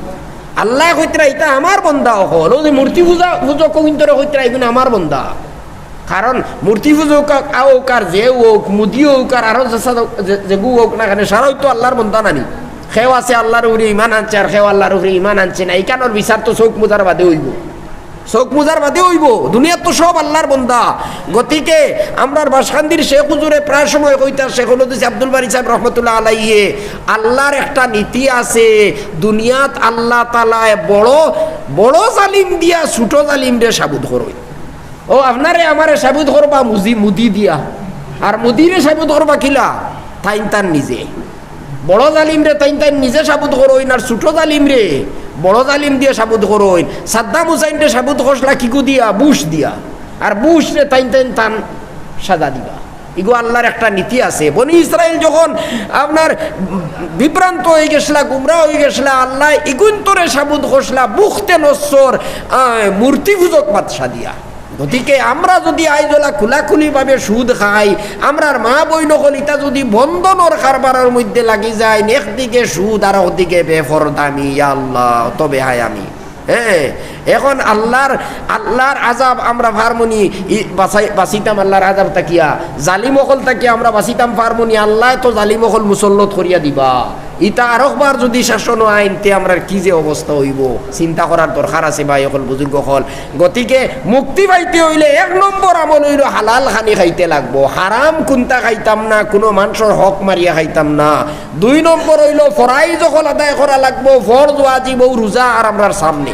আল্লায় কইতরা, "ইতা আমার বন্দা অকল।" অউ যে মূর্তি পূজা, পূজক অগুইন্তরে কইতরা, "ইগুন আমার বন্দা।" কারণ মূর্তি পূজক অউক আর যে অউক, মুদি অউক আর আরো যেসা-, যে-, যেগু অউক না কেনে, সারাউ তো আল্লার বন্দা নানি। কেউ আছে আল্লার উপরে ইমান আনছে আর কেউ আল্লার উপরে ইমান আনছে না। ইখানর বিচার তো চউখ মুজার বাদে অইবো। চউখ মুজার বাদে অইবো, দুনিয়াত তো সব আল্লার বন্দা। গতিকে আমরার বাসকান্দির শেখ হুজুরে প্রায় সময় কইতা, শেখুল হাদিস আব্দুল বারী সাহেব রহমতুল্লাহ আলাইহি, আল্লার একটা নীতি আছে, দুনিয়াত আল্লাহ তাআলায় বড়, বড় জালিম দিয়া ছুটো জালিমরে সাবুদ করইন। অউ আপনারে আমারে সাবুদ করবা মুজি, মুদি দিয়া, আর মুদিরে সাবুদ করবা কিলা? তাইন তান নিজে। বড় জালিমরে তাইন তাইন নিজে সাবুদ করইন, আর ছুটো জালিমরে বড় জালিম দিয়া সাবুদ করইন। সাদ্দাম হুসাইনরে সাবুদ করছলা কিগু দিয়া? বুশ দিয়া। আর বুশরে তাইন তাইন তান সাজা দিবা। ইগু আল্লার একটা নীতি আছে। বনি ইসরাইল যখন আপনার বিভ্রান্ত অইগেছলা, গুমরা অইগেছলা, আল্লায় ইগুইন্তরে সাবুদ করছলা বুখতে নসর, আহ, মূর্তি পূজক বাদশা দিয়া। গতিকে আমরা যুদি আইজ অলা খুলাখুলি ভাবে সুদ খাই, আমরার মা বইন অকল ইতা যুদি বন্ধনর কারবারর মধ্যে লাগি যাইন, একদিকে সুদ আর একদিকে বেপরদামি, ইয়া আল্লাহ, অত বেহায়া আমি। হে, এখন আল্লার, আল্লার আযাব আমরা পারমুনি, ই, বাঁচাই-, বাঁচিতাম আল্লার আযাব থাকিয়া, জালিম অকল থাকিয়া আমরা বাঁচিতাম পারমুনি, আল্লায় তো জালিম অকল মুসল্লত করিয়া দিবা। ইতা আরকবার যুদি শাসন আইন, তে আমরার কি যে অবস্থা অইবো, চিন্তা করার দরকার আছে ভাই অকল, বুজুর্গ অকল। গতিকে মুক্তি পাইতে অইলে এক নম্বর আমল অইলো হালাল খানি খাইতে লাগবো, হারাম কুন্তা খাইতাম না, কুনু মানষর হক মারিয়া খাইতাম না। দুই নম্বর অইলো ফরাইজ অকল আদায় করা লাগবো, ফরজ ওয়াজিব অউ রুজা আর আমরার সামনে।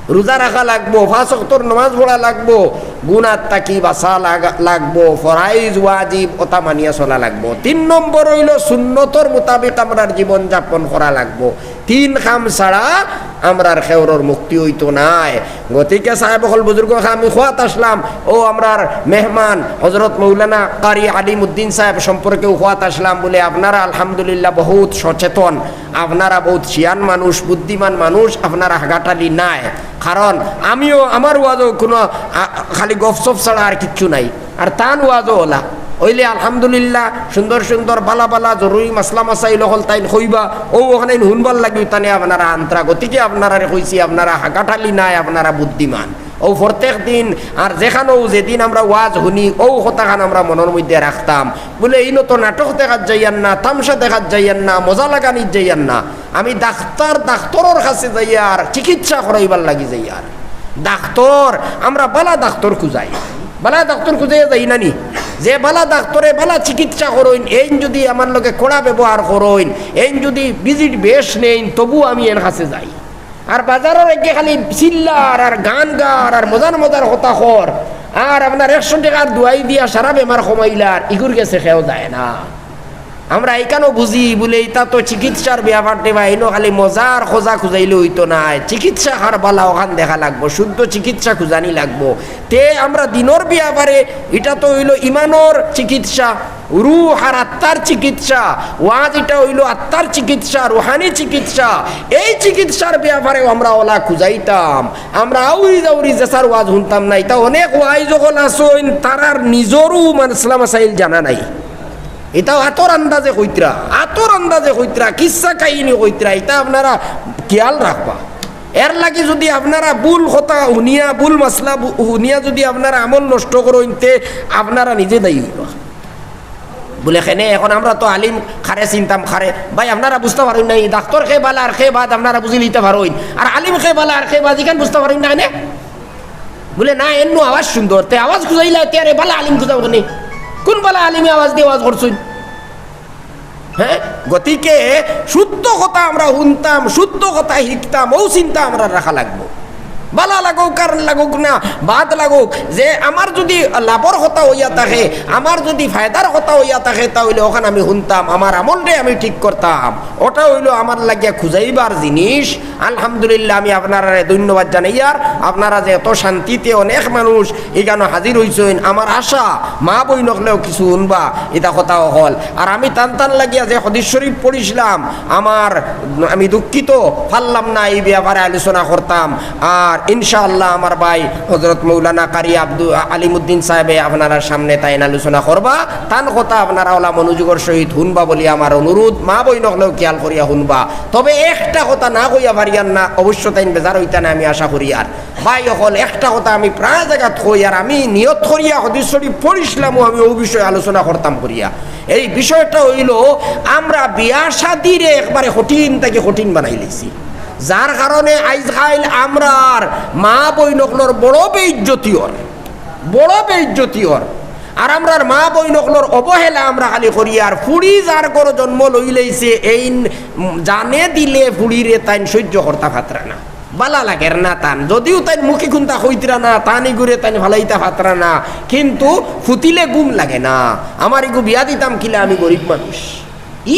রুজা রাখা লাগবো, পাঁচ ওয়াক্তর নমাজ পড়া লাগবো, গুনাত থাকি বাঁচা লাগা-, লাগবো, ফরাইজ ওয়াজিব অতা মানিয়া চলা লাগবো। তিন নম্বর অইলো সুন্নতর মোতাবেক আমরার জীবন যাপন করা লাগবো। তিন কাম ছাড়া আমরার খেউরর মুক্তি অইতো নায়। গতিকে সাহেব অকল, বুজুর্গ অকল, আমি কওয়াত আসলাম, অউ আমরার মেহমান হজরত মৌলানা কারি আলিম উদ্দিন সাহেব সম্পর্কেউ কওয়াত আসলাম বুলে, আপনারা আলহামদুলিল্লাহ বউত সচেতন, আপনারা বউত শিয়ান মানুষ, বুদ্ধিমান মানুষ, আপনারা হাগাটালি নায়। কারণ আমিও, আমার ওয়াজও কুনু, আ, খালি গফসফ ছাড়া আর কিচ্ছু নাই। আর তান ওয়াজও অলা অইলে আলহামদুলিল্লাহ, সুন্দর সুন্দর বালা বালা জরুরি মাসলা মাসাইল অকল তাইন কইবা, অউ অখান হুনবার লাগি তানে আপনারা আন্তরা। গতিকে আপনারারে কইছি, আপনারা হাগাটালি নায়, আপনারা বুদ্ধিমান। অউ প্রত্যেক দিন আর যেখানউ যেদিন আমরা ওয়াজ হুনি, অউ কথাখান আমরা মনর মধ্যে রাখতাম। বুলে, ইনো তো নাটক দেখাত যাইয়ার না, তামশা দেখাত যাইয়ার না, মজা লাগানিত যাইয়ার না। আমি ডাক্তার, ডাক্তরর কাছে যাইয়ার, চিকিৎসা করাইবার লাগি যাইয়ার। ডাক্তর, আমরা বালা ডাক্তর খুজাই, বালা ডাক্তর খুজাইয়া যাই না নি? যে বালা ডাক্তরে বালা চিকিৎসা করইন, এইন যুদি আমার লগে কড়া ব্যবহার করইন, এইন যুদি ভিজিট বেশ নেইন, তবু আমি এন কাছে যাই। আর বাজারর একে খালি চিল্লার আর গান গার আর মজার মজার কথা কর, আর আপনার একশো টেকার দুয়াই দিয়া সারা বেমার কমাইলার, ইগুর গেছে কেউ যায় না। আমরা ইখানও বুঝি বুলে, ইতা তো চিকিৎসার ব্যাপার রে ভাই, ইনো খালি মজার খোঁজা খুজাইলে অইতো নায়। চিকিৎসা কার বালা অখান দেখা লাগবো, শুদ্ধ চিকিৎসা খুজানি লাগবো। তে আমরা দিনর ব্যাপারে, ইটা তো অইলো ইমানর চিকিৎসা, রুহ আর আত্মার চিকিৎসা, ওয়াজ ইটা অইলো আত্মার চিকিৎসা, রুহানি চিকিৎসা। এই চিকিৎসার ব্যাপারেও আমরা অলা খুজাইতাম। আমরা আউরি জাউরি যেসার ওয়াজ হুনতাম না। ইতা অনেক ওয়াইজ অকল আছইন, তারার নিজরও মাসলা মাসাইল জানা নাই। ইতা আতর আন্দাজে কইতরা, আতর আন্দাজে কইতরা, কিচ্ছা কাহিনী কইতরা, ইতা আপনারা খিয়াল রাখবা। এর লাগি যুদি আপনারা ভুল কথা হুনিয়া, ভুল মাসলা বু-, হুনিয়া যুদি আপনারা আমল নষ্ট করইন, তে আপনারা নিজে দায়ী অইবা। বুলে, কেনে এখন আমরা তো আলিম কারে চিনতাম কারে? ভাই, আপনারা বুঝতা পারইন না, ই ডাক্তর কে বালা আর কে বাদ আপনারা বুঝিলিতা পারইন, আর আলিম কে বালা আর কে বাদ ইখান বুঝতা পারইন না কেনে? বুলে, না, এন্নু আওয়াজ সুন্দর, তে আওয়াজ খুজাইলা, তে আরে বালা আলিম খুজাও কেনে? কুন বালা আলিমে আওয়াজ দিয়া ওয়াজ করছইন? হ্যাঁ, গতিকে শুদ্ধ কথা আমরা হুনতাম, শুদ্ধ কথা হিকতাম, অউ চিন্তা আমরার রাখা লাগবো। বালা লাগউক আর লাগউক না, বাদ লাগউক, যে আমার যুদি লাভর কথা অইয়া থাকে, আমার যুদি ফায়দার কথা অইয়া থাকে, তা অইলে অখান আমি হুনতাম, আমার আমলরে আমি ঠিক করতাম। ওটা অইলো আমার লাগিয়া খুজাইবার জিনিস। আলহামদুলিল্লাহ, আমি আপনারারে ধন্যবাদ জানাইয়ার, আপনারা যে এত শান্তিতে অনেক মানুষ ইখানো হাজির অইছইন, আমার আশা মা বইন অকলেও কিছু হুনবা, ইতা কথা অকল। আর আমি তান তান লাগিয়া যে হাদিস শরীফ পড়ছিলাম, আমার, আমি দুঃখিত, পারলাম না ই ব্যাপারে আলোচনা করতাম। আর ইনশাআল্লাহ আমার ভাই হজরত মৌলানা কারি আব্দু-, আলিমুদ্দিন সাহেবে আপনারার সামনে তাইন আলোচনা করবা, তান কথা আপনারা অলা মনোযোগর সহিত হুনবা বলি আমার অনুরোধ, মা বইন অকলেও খিয়াল করিয়া হুনবা। তবে একটা কথা না কইয়া পারিয়ার না, অবশ্য তাইন বেজার অইতা না, আমি আশা করিয়ার। ভাই অকল, একটা কথা আমি প্রায় জাগাত কই, আর আমি নিয়ত করিয়া হাদিস শরীফ পড়ছিলাম, আমি অউ বিষয়ে আলোচনা করতাম করিয়া। এই বিষয়টা অইলো, আমরা বিয়া শাদিরে একবারে কঠিন থাকি কঠিন বানাইলাইছি, যার কারণে আইজকাইল আমরার মা বইন অকলর বড় বেইজ্জতি অর, বড় বেইজ্জতি অর। আর আমরার মা বইন অকলর অবহেলা আমরা খালি করিয়ার। ফুড়ি যার ঘরো জন্ম লইলাইছে, এইন জানে দিলে ফুড়িরে তাইন সইজ্য করতা পারতরা না, বালা লাগের না তান। যুদিও তাইন মুখে কুন্তা কইতরা না, তান ইগুরে তাইন ফালাইতা পারতরা না, কিন্তু ফুতিলে ঘুম লাগে না। আমার ইগু বিয়া দিতাম কিলা, আমি গরিব মানুষ।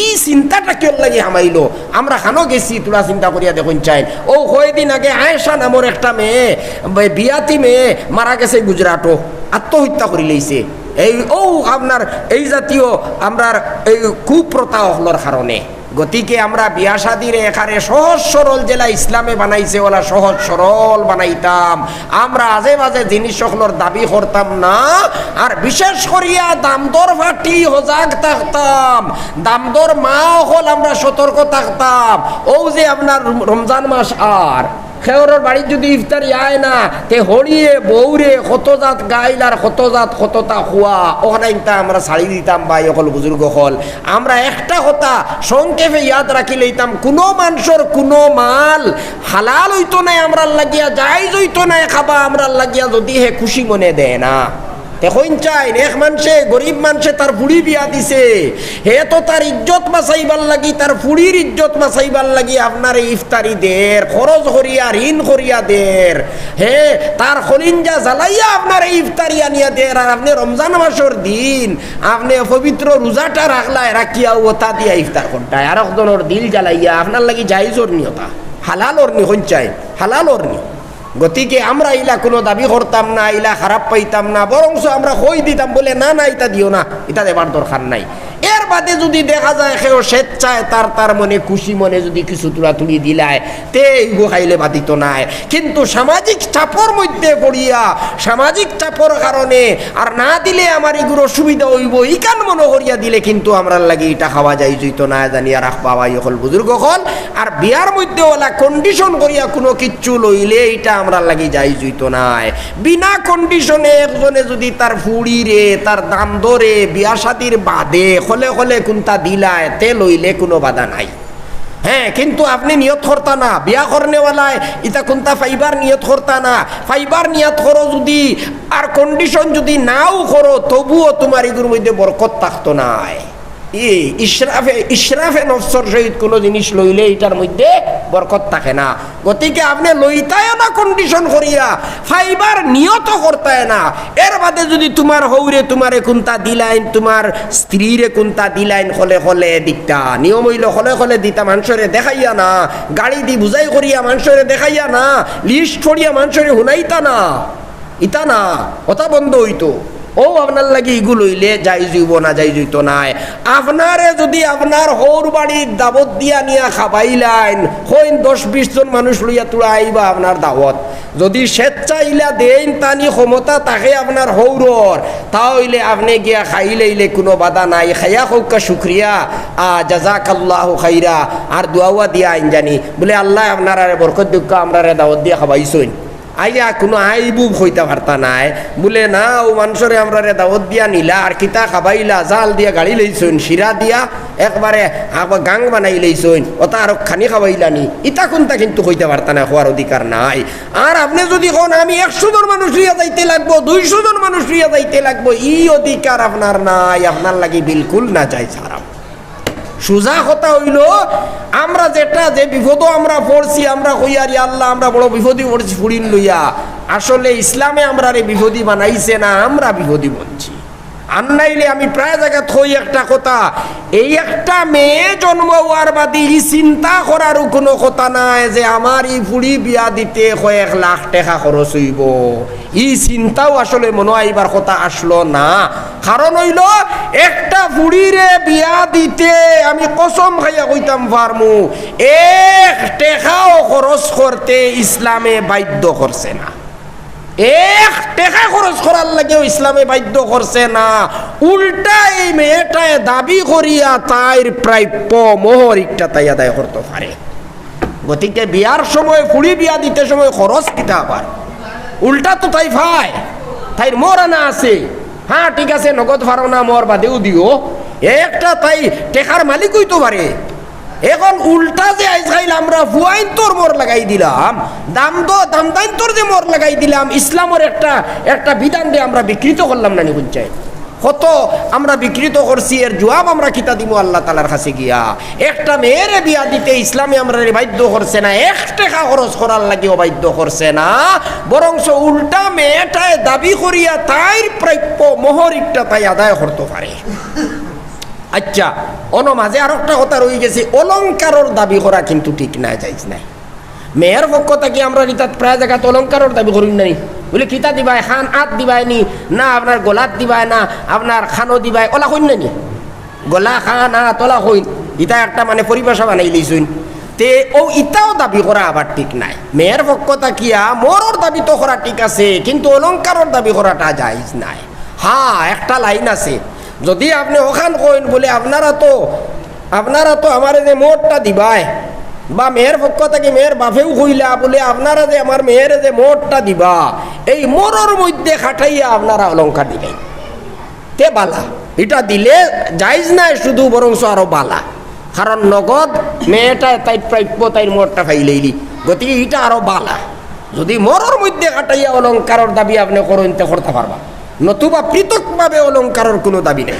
ই চিন্তাটা কিওর লাগি হামাইলো? আমরা খানো গেছি, থুড়া চিন্তা করিয়া দেখইন চাইন। অউ কয়দিন আগে আয়েশা নামর একটা মেয়ে, বে-, বিয়াতি মেয়ে মারা গেছে গুজরাটো, আত্মহত্যা করিলাইছে। এই অউ আপনার এই জাতীয় আমরার এই কুপ্রথা অকলর কারণে। গতিকে আমরা বিয়া শাদিরে একারে সহজ সরল যেলা ইসলামে বানাইছে, অলা সহজ সরল বানাইতাম। আমরা আজে বাজে জিনিস অকলর দাবি করতাম না। আর বিশেষ করিয়া দামদর পার্টি হজাগ থাকতাম, দামদর মা অকল আমরা সতর্ক থাকতাম। অউ যে আপনার রম-, রমজান মাস আর খেউরর বাড়িত যুদি ইফতারি আয় না, তে হড়িয়ে বউরে কত জাত গাইল আর কত জাত কততা খুয়া, অখান ইনতা আমরা ছাড়ি দিতাম ভাই অকল, বুজুর্গ অকল। আমরা একটা কথা সংক্ষেপে ইয়াদ রাখিলাইতাম, কুনু মানষর কুনু মাল হালাল অইতো নায় আমরার লাগিয়া, জায়েজ অইতো নায় খাবা আমরার লাগিয়া, যুদি হে খুশি মনে দেয় না। তে কইন চাইন, এক মানষে, গরিব মানষে তার ফুড়ি বিয়া দিছে, হে তো তার ইজ্জত বাঁচাইবার লাগি, তার ফুড়ির ইজ্জত বাঁচাইবার লাগি আপনারে ইফতারি দের, খরচ করিয়া, ঋণ করিয়া দের, হে তার কলিঞ্জা জ্বালাইয়া আপনারে ইফতারি আনিয়া দের, আর আপনে রমজান মাসর দিন আপনে পবিত্র রোজাটা রাখলায়, রাখিয়া ওতা দিয়া ইফতার করতায়, আর একজনর দিল জ্বালাইয়া। আপনার লাগি জায়েজ অর নি ওতা? হালাল অর নি? কইন চাইন, হালাল অর নি? গতিকে আমরা ইলা কুনু দাবি করতাম না, ইলা খারাপ পাইতাম না, বরঞ্চ আমরা কই দিতাম বুলে, "না, না, ইতা দিও না, ইতা দেবার দরকার নাই।" এর বাদে যুদি দেখা যায় কেউ স্বেচ্ছায় তার তার মনে খুশি মনে যুদি কিছু তুড়াতুড়ি দিলায়, তে ইগু খাইলে বাধিত নায়। কিন্তু সামাজিক চাপর মধ্যে পড়িয়া, সামাজিক চাপর কারণে আর না দিলে আমার ইগুর অসুবিধা অইবো, ইখান মনো করিয়া দিলে কিন্তু আমরার লাগি ইটা খাওয়া জায়েজ অইতো নায়, জানিয়া রাখবা ভাই অকল, বুজুর্গ অকল। আর বিয়ার মধ্যে ওলা condition করিয়া কুনু কিচ্ছু লইলে ইটা আমরার লাগি জায়েজ অইতো নায়। বিনা condition-এ একজনে যুদি তার ফুড়িরে, তার দামদরে বিয়া শাদির বাদে খলে খলে কুন্তা দিলায়, তে লইলে কুনু বাধা নাই। হ্যাঁ, কিন্তু আপনে নিয়ত করতা না, বিয়া করনেওয়ালায় ইতা কুন্তা পাইবার নিয়ত করতা না, পাইবার নিয়ত করো যুদি, আর condition যুদি নাও করো, তবুও তুমার ইগুর মধ্যে বরকত থাকতো নায়। ই ইসরাফে, ইসরাফে নফসর সহিত কুনু জিনিস লইলে ইটার মধ্যে বরকত থাকে না। গতিকে আপনে লইতায়ও না condition করিয়া, পাইবার নিয়ত করতায় না। এর বাদে যুদি তুমার হউরে তুমারে কুন্তা দিলাইন, তুমার স্ত্রীরে কুন্তা দিলাইন, খলে খলে দিতা। নিয়ম অইলো খলে খলে দিতা, মানষরে দেখাইয়া না, গাড়ি দি বুঝাই করিয়া মানষরে দেখাইয়া না, list করিয়া মানষরে হুনাইতা না। ইতা না, কথা বন্ধ অইতো। ও আপনার লাগি ইগু লইলে জায়েজ অইবো না, জায়েজ অইতো নায়। আপনারে যুদি আপনার হউর বাড়িত দাওত দিয়া নিয়া খাবাইলাইন, কইন দশ বিশ জন মানুষ লইয়া তুড়া আইবা আপনার দাওত, যুদি স্বেচ্ছা ইলা দেইন, তানি ক্ষমতা থাকে আপনার হউরর, তা অইলে আপনে গিয়া খাইলাইলে কুনু বাধা নাই। খাইয়া কউক্কা শুকরিয়া, আ, জাজাকাল্লাহু খাইরা, আর দোয়াউয়া দিয়া আইন জানি, বুলে, "আল্লায় আপনারারে বরকত দেউক্কা, আমরারে দাওত দিয়া খাবাইছইন।" আইয়া কুনু আইবুব কইতা পারতা নায়। বুলে, "না, অউ মানষরে আমরারে দাওত দিয়া নিলা, আর কিতা খাবাইলা, জাল দিয়া গাড়ি লইছইন, শিরা দিয়া একবারে আবার গাং বানাই লইছইন, ওতা আরো খানি খাবাইলানি।" ইতা কুন্তা কিন্তু কইতা পারতা নায়, কওয়ার অধিকার নাই। আর আপনে যুদি কন, "আমি একশো জন মানুষ লইয়া যাইতে লাগবো, দুইশো জন মানুষ লইয়া যাইতে লাগবো", ই অধিকার আপনার নাই, আপনার লাগি বিলকুল নাজায়েজ, হারাম। সুজা কথা অইলো, আমরা যেটা, যে বিপদো আমরা পড়ছি, আমরা কইয়ার, "ইয়া আল্লাহ, আমরা বড় বিপদি পড়ছি ফুড়িন লইয়া।" আসলে ইসলামে আমরারে বিপদি বানাইছে না, আমরা বিপদি বনছি। আর নাইলে আমি প্রায় জাগাত কই একটা কথা, এই একটা মেয়ে জন্ম অওয়ার বাদে ই চিন্তা করারও কুনু কথা নাই যে আমার ই ফুড়ি বিয়া দিতে কয়েক লাখ টেকা খরচ অইবো। ই চিন্তাও আসলে মনো আইবার কথা আছলো না। কারণ অইলো, একটা ফুড়িরে বিয়া দিতে আমি কসম খাইয়া কইতাম পারমু, এক টেকাও খরচ করতে ইসলামে বাধ্য করছে না। এক টেকা খরচ করার লাগিও ইসলামে বাধ্য করছে না। উল্টা এই মেয়েটায় দাবি করিয়া তাইর প্রাপ্য মোহর একটা তাই আদায় করতো পারে। গতিকে বিয়ার সময়, ফুড়ি বিয়া দিতে সময় খরচ কিতা আবার? উল্টা তো তাই পায়, তাইর মোহর আনা আছে। হ্যাঁ, ঠিক আছে, নগদ পারো না, মোহর বাদেও দিও। একটা তাই টেকার মালিক অইতো পারে। এখন উল্টা যে আইজকাইল আমরা ফুয়াইন্তর মোহর লাগাই দিলাম, দাম দ-, দামদাইন্তর যে মোহর লাগাই দিলাম, ইসলামর একটা, একটা বিধানরে আমরা বিকৃত করলাম না নি, বুঝছইন? কত আমরা বিকৃত করছি, এর জুয়াব আমরা কিতা দিমু আল্লাহ তাআলার কাছে গিয়া? একটা মেয়েরে বিয়া দিতে ইসলামে আমরারে বাধ্য করছে না, এক টেকা খরচ করার লাগিও বাধ্য করছে না, বরঞ্চ উল্টা মেয়েটায় দাবি করিয়া তাইর প্রাপ্য মোহর একটা তাই আদায় করতো পারে। আচ্ছা, অনো মাঝে আরোকটা কথা রইগেছে, অলংকারর দাবি করা কিন্তু ঠিক নায়, জায়েজ নায়। মেয়ের পক্ষ থাকি আমরা ইতাত প্রায় জাগাত অলংকারর দাবি করি না নি? বুলে, "কিতা দিবায়, কান আত দিবায় নি, না আপনার গলাত দিবায়, না আপনার কানো দিবায়?" ওলা কইন না নি? গলা, কান, আত, ওলা কইন। ইতা একটা মানে পরিভাষা বানাই লইছইন। তে অউ ইতাও দাবি করা আবার ঠিক নায়। মেয়ের পক্ষ থাকিয়া মোহরর দাবি তো করা ঠিক আছে, কিন্তু অলংকারর দাবি করাটা জায়েজ নায়। হ্যাঁ, একটা লাইন আছে, যুদি আপনে অখান কইন বুলে, "আপনারা তো, আপনারা তো আমারে যে মোহরটা দিবায়", বা মেয়ের পক্ষ থাকি মেয়ের বাপেও কইলা বুলে, "আপনারা যে আমার মেয়েরে যে মোহরটা দিবা, এই মোহরর মধ্যে খাটাইয়া আপনারা অলংকার দিবায়", তে বালা। ইটা দিলে জায়েজ নায় শুধু, বরঞ্চ আরো বালা। কারণ নগদ মেয়েটায় তাইর প্রাপ্য, তাইর মোহরটা পাইলাইলি, গতিকে ইটা আরো বালা। যুদি মোহরর মধ্যে খাটাইয়া অলংকারর দাবি আপনে করইন, তে করতা পারবা। নতুবা পৃথকভাবে অলংকারর কুনু দাবি নাই।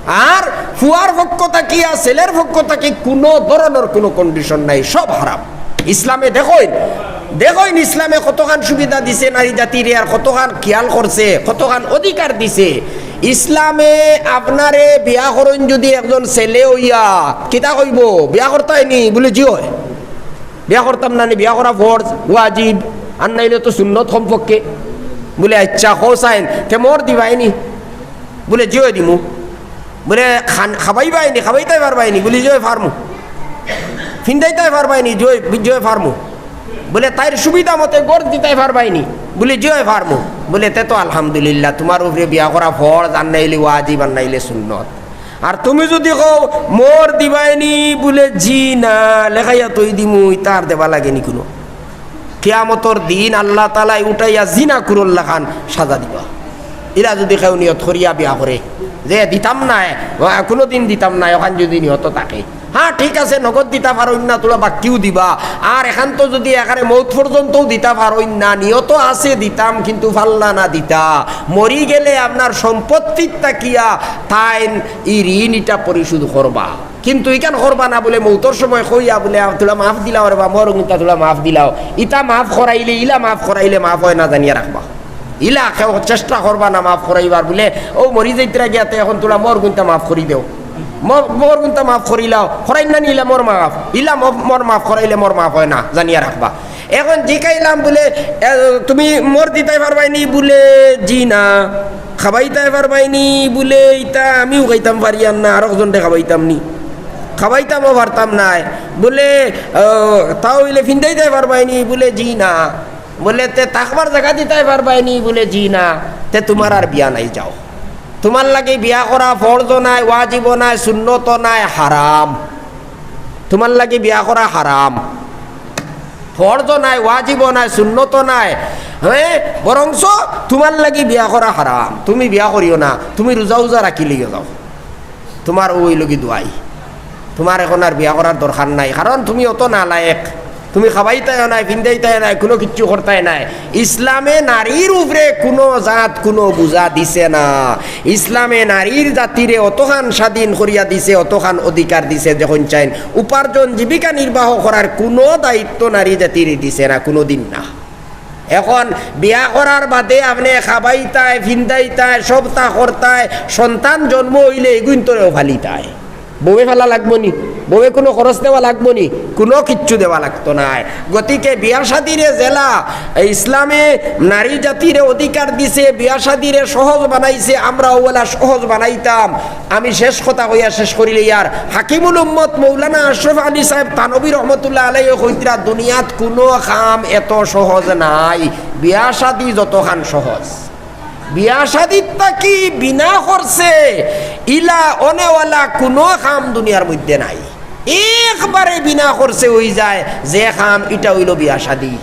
আর ফুয়ার পক্ষ থাকিয়া, ছেলের পক্ষ থাকি কুনু ধরনর কুনু condition নাই, সব হারাম। ইসলামে দেখইন, দেখইন ইসলামে কতখান সুবিধা দিছে নারী জাতিরে, আর কতখান খিয়াল করছে, কতখান অধিকার দিছে। ইসলামে আপনারে বিয়া করইন যদি একজন ছেলে অইয়া, কিতা কইবো? বিয়া করতায় নি? বুলে, "জি অয়।" "বিয়া করতাম না নি, বিয়া করা ফরজ, ওয়াজিব, আর নাইলে তো সুন্নত কমপক্ষে।" বুলে, "আইচ্ছা, কও চাইন, তে মোহর দিবায় নি?" বুলে, "জি অয় দিমু।" বুলে, "খান-, খাবাইবায় নি, খাবাইতায় পারবায় নি?" বুলে, "জি অয় পারমু।" "ফিন্দাইতায় পারবায় নি?" "জি অয়, জি অয় পারমু।" বুলে, "তাইর সুবিধা মতে গড় দিতায় পারবায় নি?" বুলে, "জি অয় পারমু।" বুলে, "তে তো আলহামদুলিল্লাহ, তুমার উপরে বিয়া করা ফরজ, আর নাইলে ওয়াজিব, আর নাইলে সুন্নত।" আর তুমি যদি কও, "মোহর দিবায় নি?" বুলে, "জি না, লেখাইয়া থই দিমু, ইতা আর দেবা লাগে নি কুনু।" কিয়ামতর দিন আল্লাহ তাআলায় উঠাইয়া জিনাকুরর লাখান সাজা দিবা। ইলা যদি কেউ নিয়ত করিয়া বিয়া করে যে দিতাম নায়, কুনুদিন দিতাম নায়, অখান যদি নিয়ত থাকে, হ্যাঁ, ঠিক আছে, নগদ দিতা পারইন না, থুড়া বাকিউ দিবা। আর এখান তো যদি একেবারে মউত পর্যন্তও দিতা পারইন না, নিয়ত আছে দিতাম, কিন্তু পারলা না দিতা, মরি গেলে আপনার সম্পত্তির থাকিয়া তাইন ই ঋণ ইটা পরিশোধ করবা। কিন্তু ইখান করবা না বুলে, মউতর সময় কইয়া বুলে, "আ, থুড়া মাফ দিলাও রে বা, মোহরগুনতা থুড়া মাফ দিলাও।" ইতা মাফ করাইলে, ইলা মাফ করাইলে মাফ অয় না, জানিয়া রাখবা। ইলা কেউ চেষ্টা করবা না মাফ করাইবার বুলে, "অউ মরি যাইতরা গিয়াতে অখন থুড়া মোহরগুনতা মাফ করি দেও, মোহর-, মোহরগুনতা মাফ করিলাও।" করাইন না নি ইলা মোহর মাফ, ইলা মোহর, মোহর মাফ করাইলে মোহর মাফ অয় না, জানিয়া রাখবা। অখন জিকাইলাম বুলে, "এ, তুমি মোহর দিতায় পারবায় নি?" বুলে, "জি না।" "খাবাইতায় পারবায় নি?" বুলে, "ইতা আমিও খাইতাম পারিয়ার না, আরক জনরে খাবাইতাম নি।" "খাবাইতামও পারতাম নায়।" বুলে, "ও, তা অইলে ফিন্দাইতায় পারবায় নি?" বুলে, "জি না।" বুলে, "তে থাকবার জাগা দিতায় পারবায় নি?" বুলে, "জি না।" "তে তুমার আর বিয়া নাই, যাও। তুমার লাগি বিয়া করা ফরজও নায়, ওয়াজিবও নায়, সুন্নতও নায়, হারাম। তুমার লাগি বিয়া করা হারাম। ফরজও নায়, ওয়াজিবও নায়, সুন্নতও নায়, হ্যাঁ, বরঞ্চ তুমার লাগি বিয়া করা হারাম। তুমি বিয়া করিও না, তুমি রোজা উজা রাখিলাইও যাও। তুমার অউ অইলোগি দুয়াই, তুমার অখন আর বিয়া করার দরকার নাই, কারণ তুমি অত নালায়েক, তুমি খাবাইতায়ও নায়, ফিন্দাইতায়ও নায়, কুনু কিচ্ছু করতায় নায়।" ইসলামে নারীর উপরে কুনু জাত, কুনু বুঝা দিছে না। ইসলামে নারীর জাতিরে অতখান স্বাধীন করিয়া দিছে, অতখান অধিকার দিছে, যখন চাইন উপার্জন, জীবিকা নির্বাহ করার কুনু দায়িত্ব নারী জাতিরে দিছে না, কুনুদিন না। অখন বিয়া করার বাদে আপনে খাবাইতায়, ফিন্দাইতায়, সবতা করতায়, সন্তান জন্ম অইলে ইগুইন্তরেও ফালিতায়। বউয়ে ফালা লাগবো নি? বউয়ে কুনু খরচ দেওয়া লাগবো নি? কুনু কিচ্ছু দেওয়া লাগতো নায়। গতিকে বিয়া শাদিরে যেলা ইসলামে নারী জাতিরে অধিকার দিছে, বিয়া শাদিরে সহজ বানাইছে, আমরা অউলা সহজ বানাইতাম। আমি শেষ কথা কইয়া শেষ করিলাইয়ার, হাকিমুল উম্মত মৌলানা আশরাফ আলী সাহেব থানভী রহমতুল্লাহ আলাইহি কইতরা, "দুনিয়াত কুনু কাম এত সহজ নাই, বিয়া শাদি যতখান সহজ।" বিয়া শাদির থাকি বিনা খরচে ইলা অনেওয়ালা কুনু কাম দুনিয়ার মধ্যে নাই। একবারে বিনা খরচে অইযায় যে কাম, ইটা অইলো বিয়া শাদি।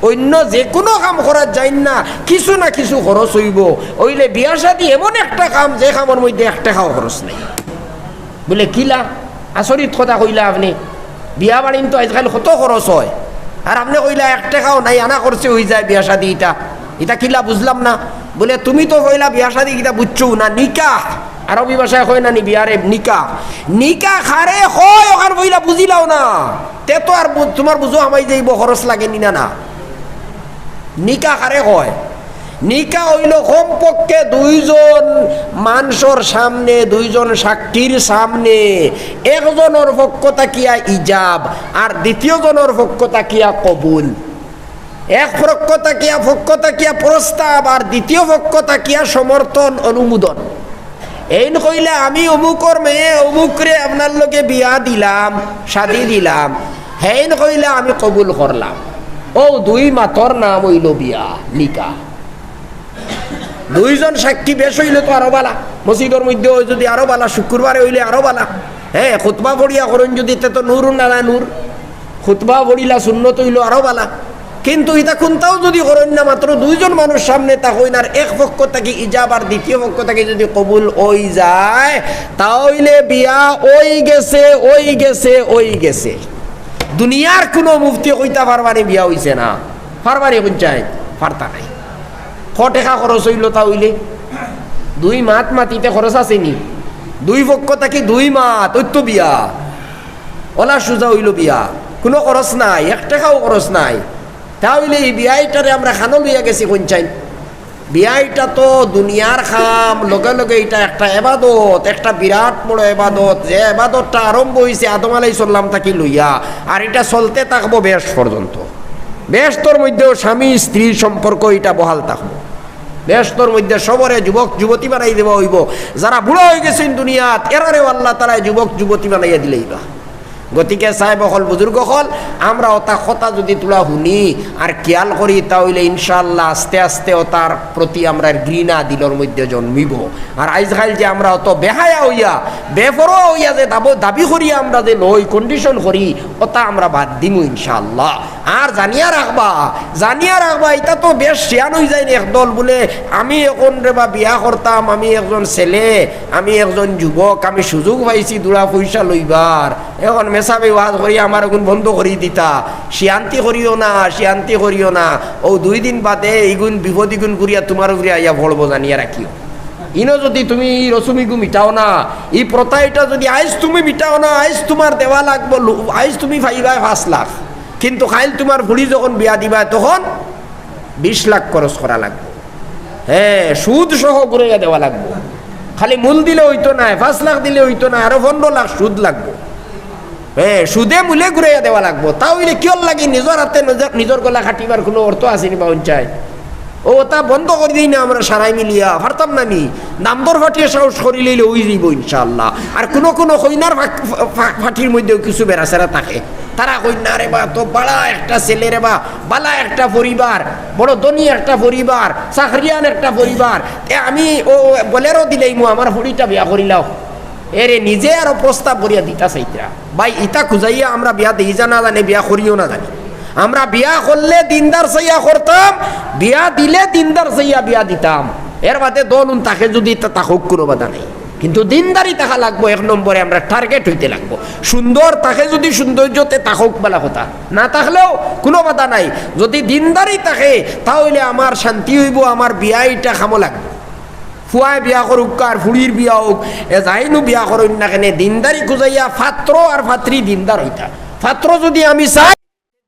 অইন্য যেকুনু কাম করা যাইন না, কিছু না কিছু খরচ অইবো। অইলে বিয়া শাদি এমন একটা কাম, যে কামর মধ্যে এক টেকাও খরচ নাই। বুলে, "কিলা? আচরিত কথা কইলা আপনে। বিয়া বাড়িন তো আইজকাইল কত খরচ অয়, আর আপনে কইলা এক টেকাও নাই, আনা খরচে অইযায় বিয়া শাদি ইতা। ইতা কিলা বুঝলাম না।" বুলে, "তুমি তো কইলা বিয়া শাদি কিতা বুঝছো না, নিকাহ। আরবি ভাষায় কয় না নি বিয়ারে, নিকাহ। নিকাহ কারে কয় অখান কইলা বুঝিলাও না। তে তো আর বু-, তুমার বুঝো হামাই যাইবো, খরচ লাগে নি না, না।" নিকাহ কারে কয়? নিকাহ অইলো কমপক্ষে দুইজন মানষর সামনে, দুইজন সাক্ষীর সামনে একজনর পক্ষ থাকিয়া ইজাব আর দ্বিতীয় জনর পক্ষ থাকিয়া কবুল। এক পক্ষ থাকিয়া, পক্ষ থাকিয়া প্রস্তাব আর দ্বিতীয় পক্ষ থাকিয়া সমর্থন, অনুমোদন। এইন কইলা, "আমি অমুকর মেয়ে অমুকরে আপনার লগে বিয়া দিলাম, শাদি দিলাম।" হেইন কইলা, "আমি কবুল করলাম।" অউ দুই মাতর নাম অইলো বিয়া, নিকাহ। দুইজন সাক্ষী বেশ অইলে তো আরো ভালা, মসজিদর মধ্যে অয় যুদি আরো ভালা, শুক্রবারে অইলে আরো ভালা। হ্যাঁ, খুতবা পড়িয়া করইন যুদি, তে তো নূরুন আলা নূর। খুতবা পড়িলা সুন্নত অইলো আরো ভালা। কিন্তু ইতা কুনটাও যুদি করইন না, মাত্র দুইজন মানুষ সামনে থাকইন আর এক পক্ষ থাকি ইজাব আর দ্বিতীয় পক্ষ থাকি যুদি কবুল অইযায়, তা অইলে বিয়া অইগেছে, অইগেছে, অইগেছে। দুনিয়ার কুনু মুফতি কইতা পারবা নি বিয়া অইছে না? পারবা নি কইন চাই? পারতা নায়। ক টেকা খরচ অইলো তা অইলে? দুই মাত মাতিতে খরচ আছে নি? দুই পক্ষ থাকি দুই মাত, অইতো বিয়া। অলা সুজা অইলো বিয়া, কুনু খরচ নাই, এক টেকাও খরচ নাই। তা অইলে ই বিয়াইটারে আমরা খানো লইয়া গেছি কইনচাইন? বিয়াইটা তো দুনিয়ার কাম, লগে লগে ইটা একটা এবাদত, একটা বিরাট বড় এবাদত, যে এবাদতটা আরম্ভ অইছে আদম আলাইহিস সালাম থাকি লইয়া, আর ইটা চলতে থাকবো বেহেশত পর্যন্ত। বেহেশতর মধ্যেও স্বামী স্ত্রীর সম্পর্ক ইটা বহাল থাকবো। বেহেশতর মধ্যে সবরে যুবক যুবতী বানাই দেওয়া অইবো। যারা বুড়া অই গেছইন দুনিয়াত, এরারেও আল্লাহ তাআলায় যুবক যুবতী বানাইয়া দিলাইবা। গতিকে সাহেব অকল, বুজুর্গ অকল, আমরা অতা কথা যুদি তুলা হুনি আর খিয়াল করি, তা অইলে ইনশাআল্লাহ আস্তে আস্তে অতার প্রতি আমরার ঘৃণা দিলর মধ্যে জন্মিবো। আর আইজকাইল যে আমরা অত বেহায়া অইয়া, বেপরোয়া অইয়া যে দাবো-, দাবি করি আমরা যে লই, condition করি, অতা আমরা বাদ দিমু ইনশাআল্লাহ। আর জানিয়া রাখবা, জানিয়া রাখবা, ইতা তো বেশ শিয়ান অই যাইন একদল বুলে, "আমি অখন রেবা বিয়া করতাম, আমি একজন ছেলে, আমি একজন যুবক, আমি সুযোগ পাইছি দুরা পয়সা লইবার।" অখন মেসাবে ওয়াজ করি আমার অগুন বন্ধ করি দিতা। শিয়ান্তি করিও না, শিয়ান্তি করিও না। অউ দুই দিন বাদে ইগুন বিপদ ইগুন ঘুরিয়া তুমার উপরে আইয়া পড়বো, জানিয়া রাখিও। ইনো যুদি তুমি ই রসুম ইগু মিটাও না, ই প্রথা ইটা যুদি আইজ তুমি মিটাও না, আইজ তুমার দেওয়া লাগবো লু-, আইজ তুমি পাইবায় পাঁচ লাখ, কিন্তু কাইল তুমার ফুড়ি যখন বিয়া দিবায় তখন বিশ লাখ খরচ করা লাগবো। হ্যাঁ, সুদ সহ ঘুরাইয়া দেওয়া লাগবো। খালি মূল দিলে অইতো নায়, পাঁচ লাখ দিলে অইতো নায়, আরো পনরো লাখ সুদ লাগবো। হ্যাঁ, সুদে মূলে ঘুরাইয়া দেওয়া লাগবো। তা অইলে কিওর লাগি নিজর আতে নিজর, নিজর গলা কাটিবার কুনু অর্থ আছে নি বা অইন চাই? অউ অতা বন্ধ করি দেই না আমরা সারাই মিলিয়া, পারতাম না নি? দামদর ফাটিয়ে সাহস করিলাইলে অই যাইবো ইনশাআল্লাহ। আর কুনু কুনু কইনার ফা-, ফা-, ফাটির মধ্যেও কিছু বেড়াছেড়া থাকে। তারা কইন না, "রেবা, তো বালা একটা ছেলে রেবা, বালা একটা পরিবার, বড় ধনী একটা পরিবার, চাকরিয়ান একটা পরিবার, তে আমি অউ Bolero দিলাইমু, আমার ফুড়িটা বিয়া করিলাও।" এরে নিজে আরো প্রস্তাব করিয়া দিতা চাইতরা। ভাই, ইতা খুজাইয়া আমরা বিয়া দেই যা না জানে, বিয়া করিও না জানে। আমরা বিয়া করলে দিনদার চাইয়া করতাম, বিয়া দিলে দিনদার চাইয়া বিয়া দিতাম। এর বাদে দনুন থাকে যুদি তা-, থাকউক কুনু বাধা নাই। কিন্তু দিনদারি থাকা লাগবো এক নম্বরে, আমরা target অইতে লাগবো। সুন্দর থাকে যুদি সৌন্দর্যতে থাকউক বালা কথা, না থাকলেও কুনু বাধা নাই। যুদি দিনদারি থাকে তা অইলে আমার শান্তি অইবো, আমার বিয়া ইটা কামো লাগবো। ফুয়ায় বিয়া করউক্কা আর ফুড়ির বিয়া অউক, এ যাইনউ বিয়া করইন না কেনে, দিনদারি খুজাইয়া পাত্র আর পাত্রী দিনদার অইতা। পাত্র যুদি আমি চাই,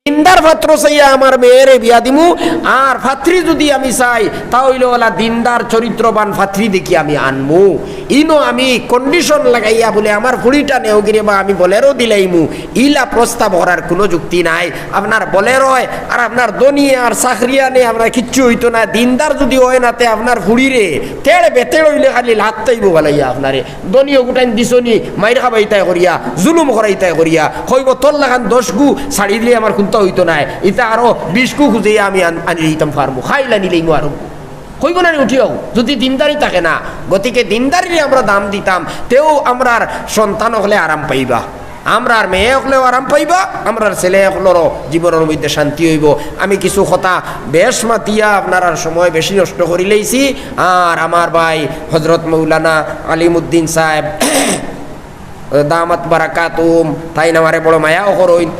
দিনদার পাত্র চাইয়া আমার মেয়েরে বিয়া দিমু, আর পাত্রী যুদি আমি চাই, তা অইলে অলা দিনদার চরিত্রবান পাত্রী দেখি আমি আনমু। ইনো আমি condition লাগাইয়া বুলে আমার ফুড়িটা নেওগি রেবা, আমি Bolero দিলাইমু, ইলা প্রস্তাব করার কুনু যুক্তি নাই। আপনার Bolero-য় আর আপনার ধনী আর চাকরিয়ানে আপনার কিচ্ছু অইতো না। দিনদার যুদি অয় না, তে আপনার ফুড়িরে তেড় বেতেড় অইলে খালি লাত্তাইবো বালাইয়া আপনারে। ধনী অগুটাইন দিছনি, মাইর খাবাইতায় করিয়া, জুলুম করাইতায় করিয়া, কইবো, "তোর লাখান দশ গু ছাড়ি দিলে আমার কুন্তা অইতো নায়, ইতা আরো বিশ গু খুজাইয়া আমি আন-, আনি দিতাম পারমু, খাইল আনিলাইমু আরো।" কইবো না নি উঠিয়াউ, যুদি দিনদারি থাকে না। গতিকে দিনদারিরে আমরা দাম দিতাম, তেউ আমরার সন্তান অকলে আরাম পাইবা, আমরার মেয়ে অকলেও আরাম পাইবা, আমরার ছেলে অকলরও জীবনর মধ্যে শান্তি অইবো। আমি কিছু কথা বেশ মাতিয়া আপনারার সময় বেশি নষ্ট করিলাইছি। আর আমার ভাই হজরত মৌলানা আলিমুদ্দিন সাহেব দামাত বারাকাতুহুম, তাইন আমারে বড় মায়াও করইন।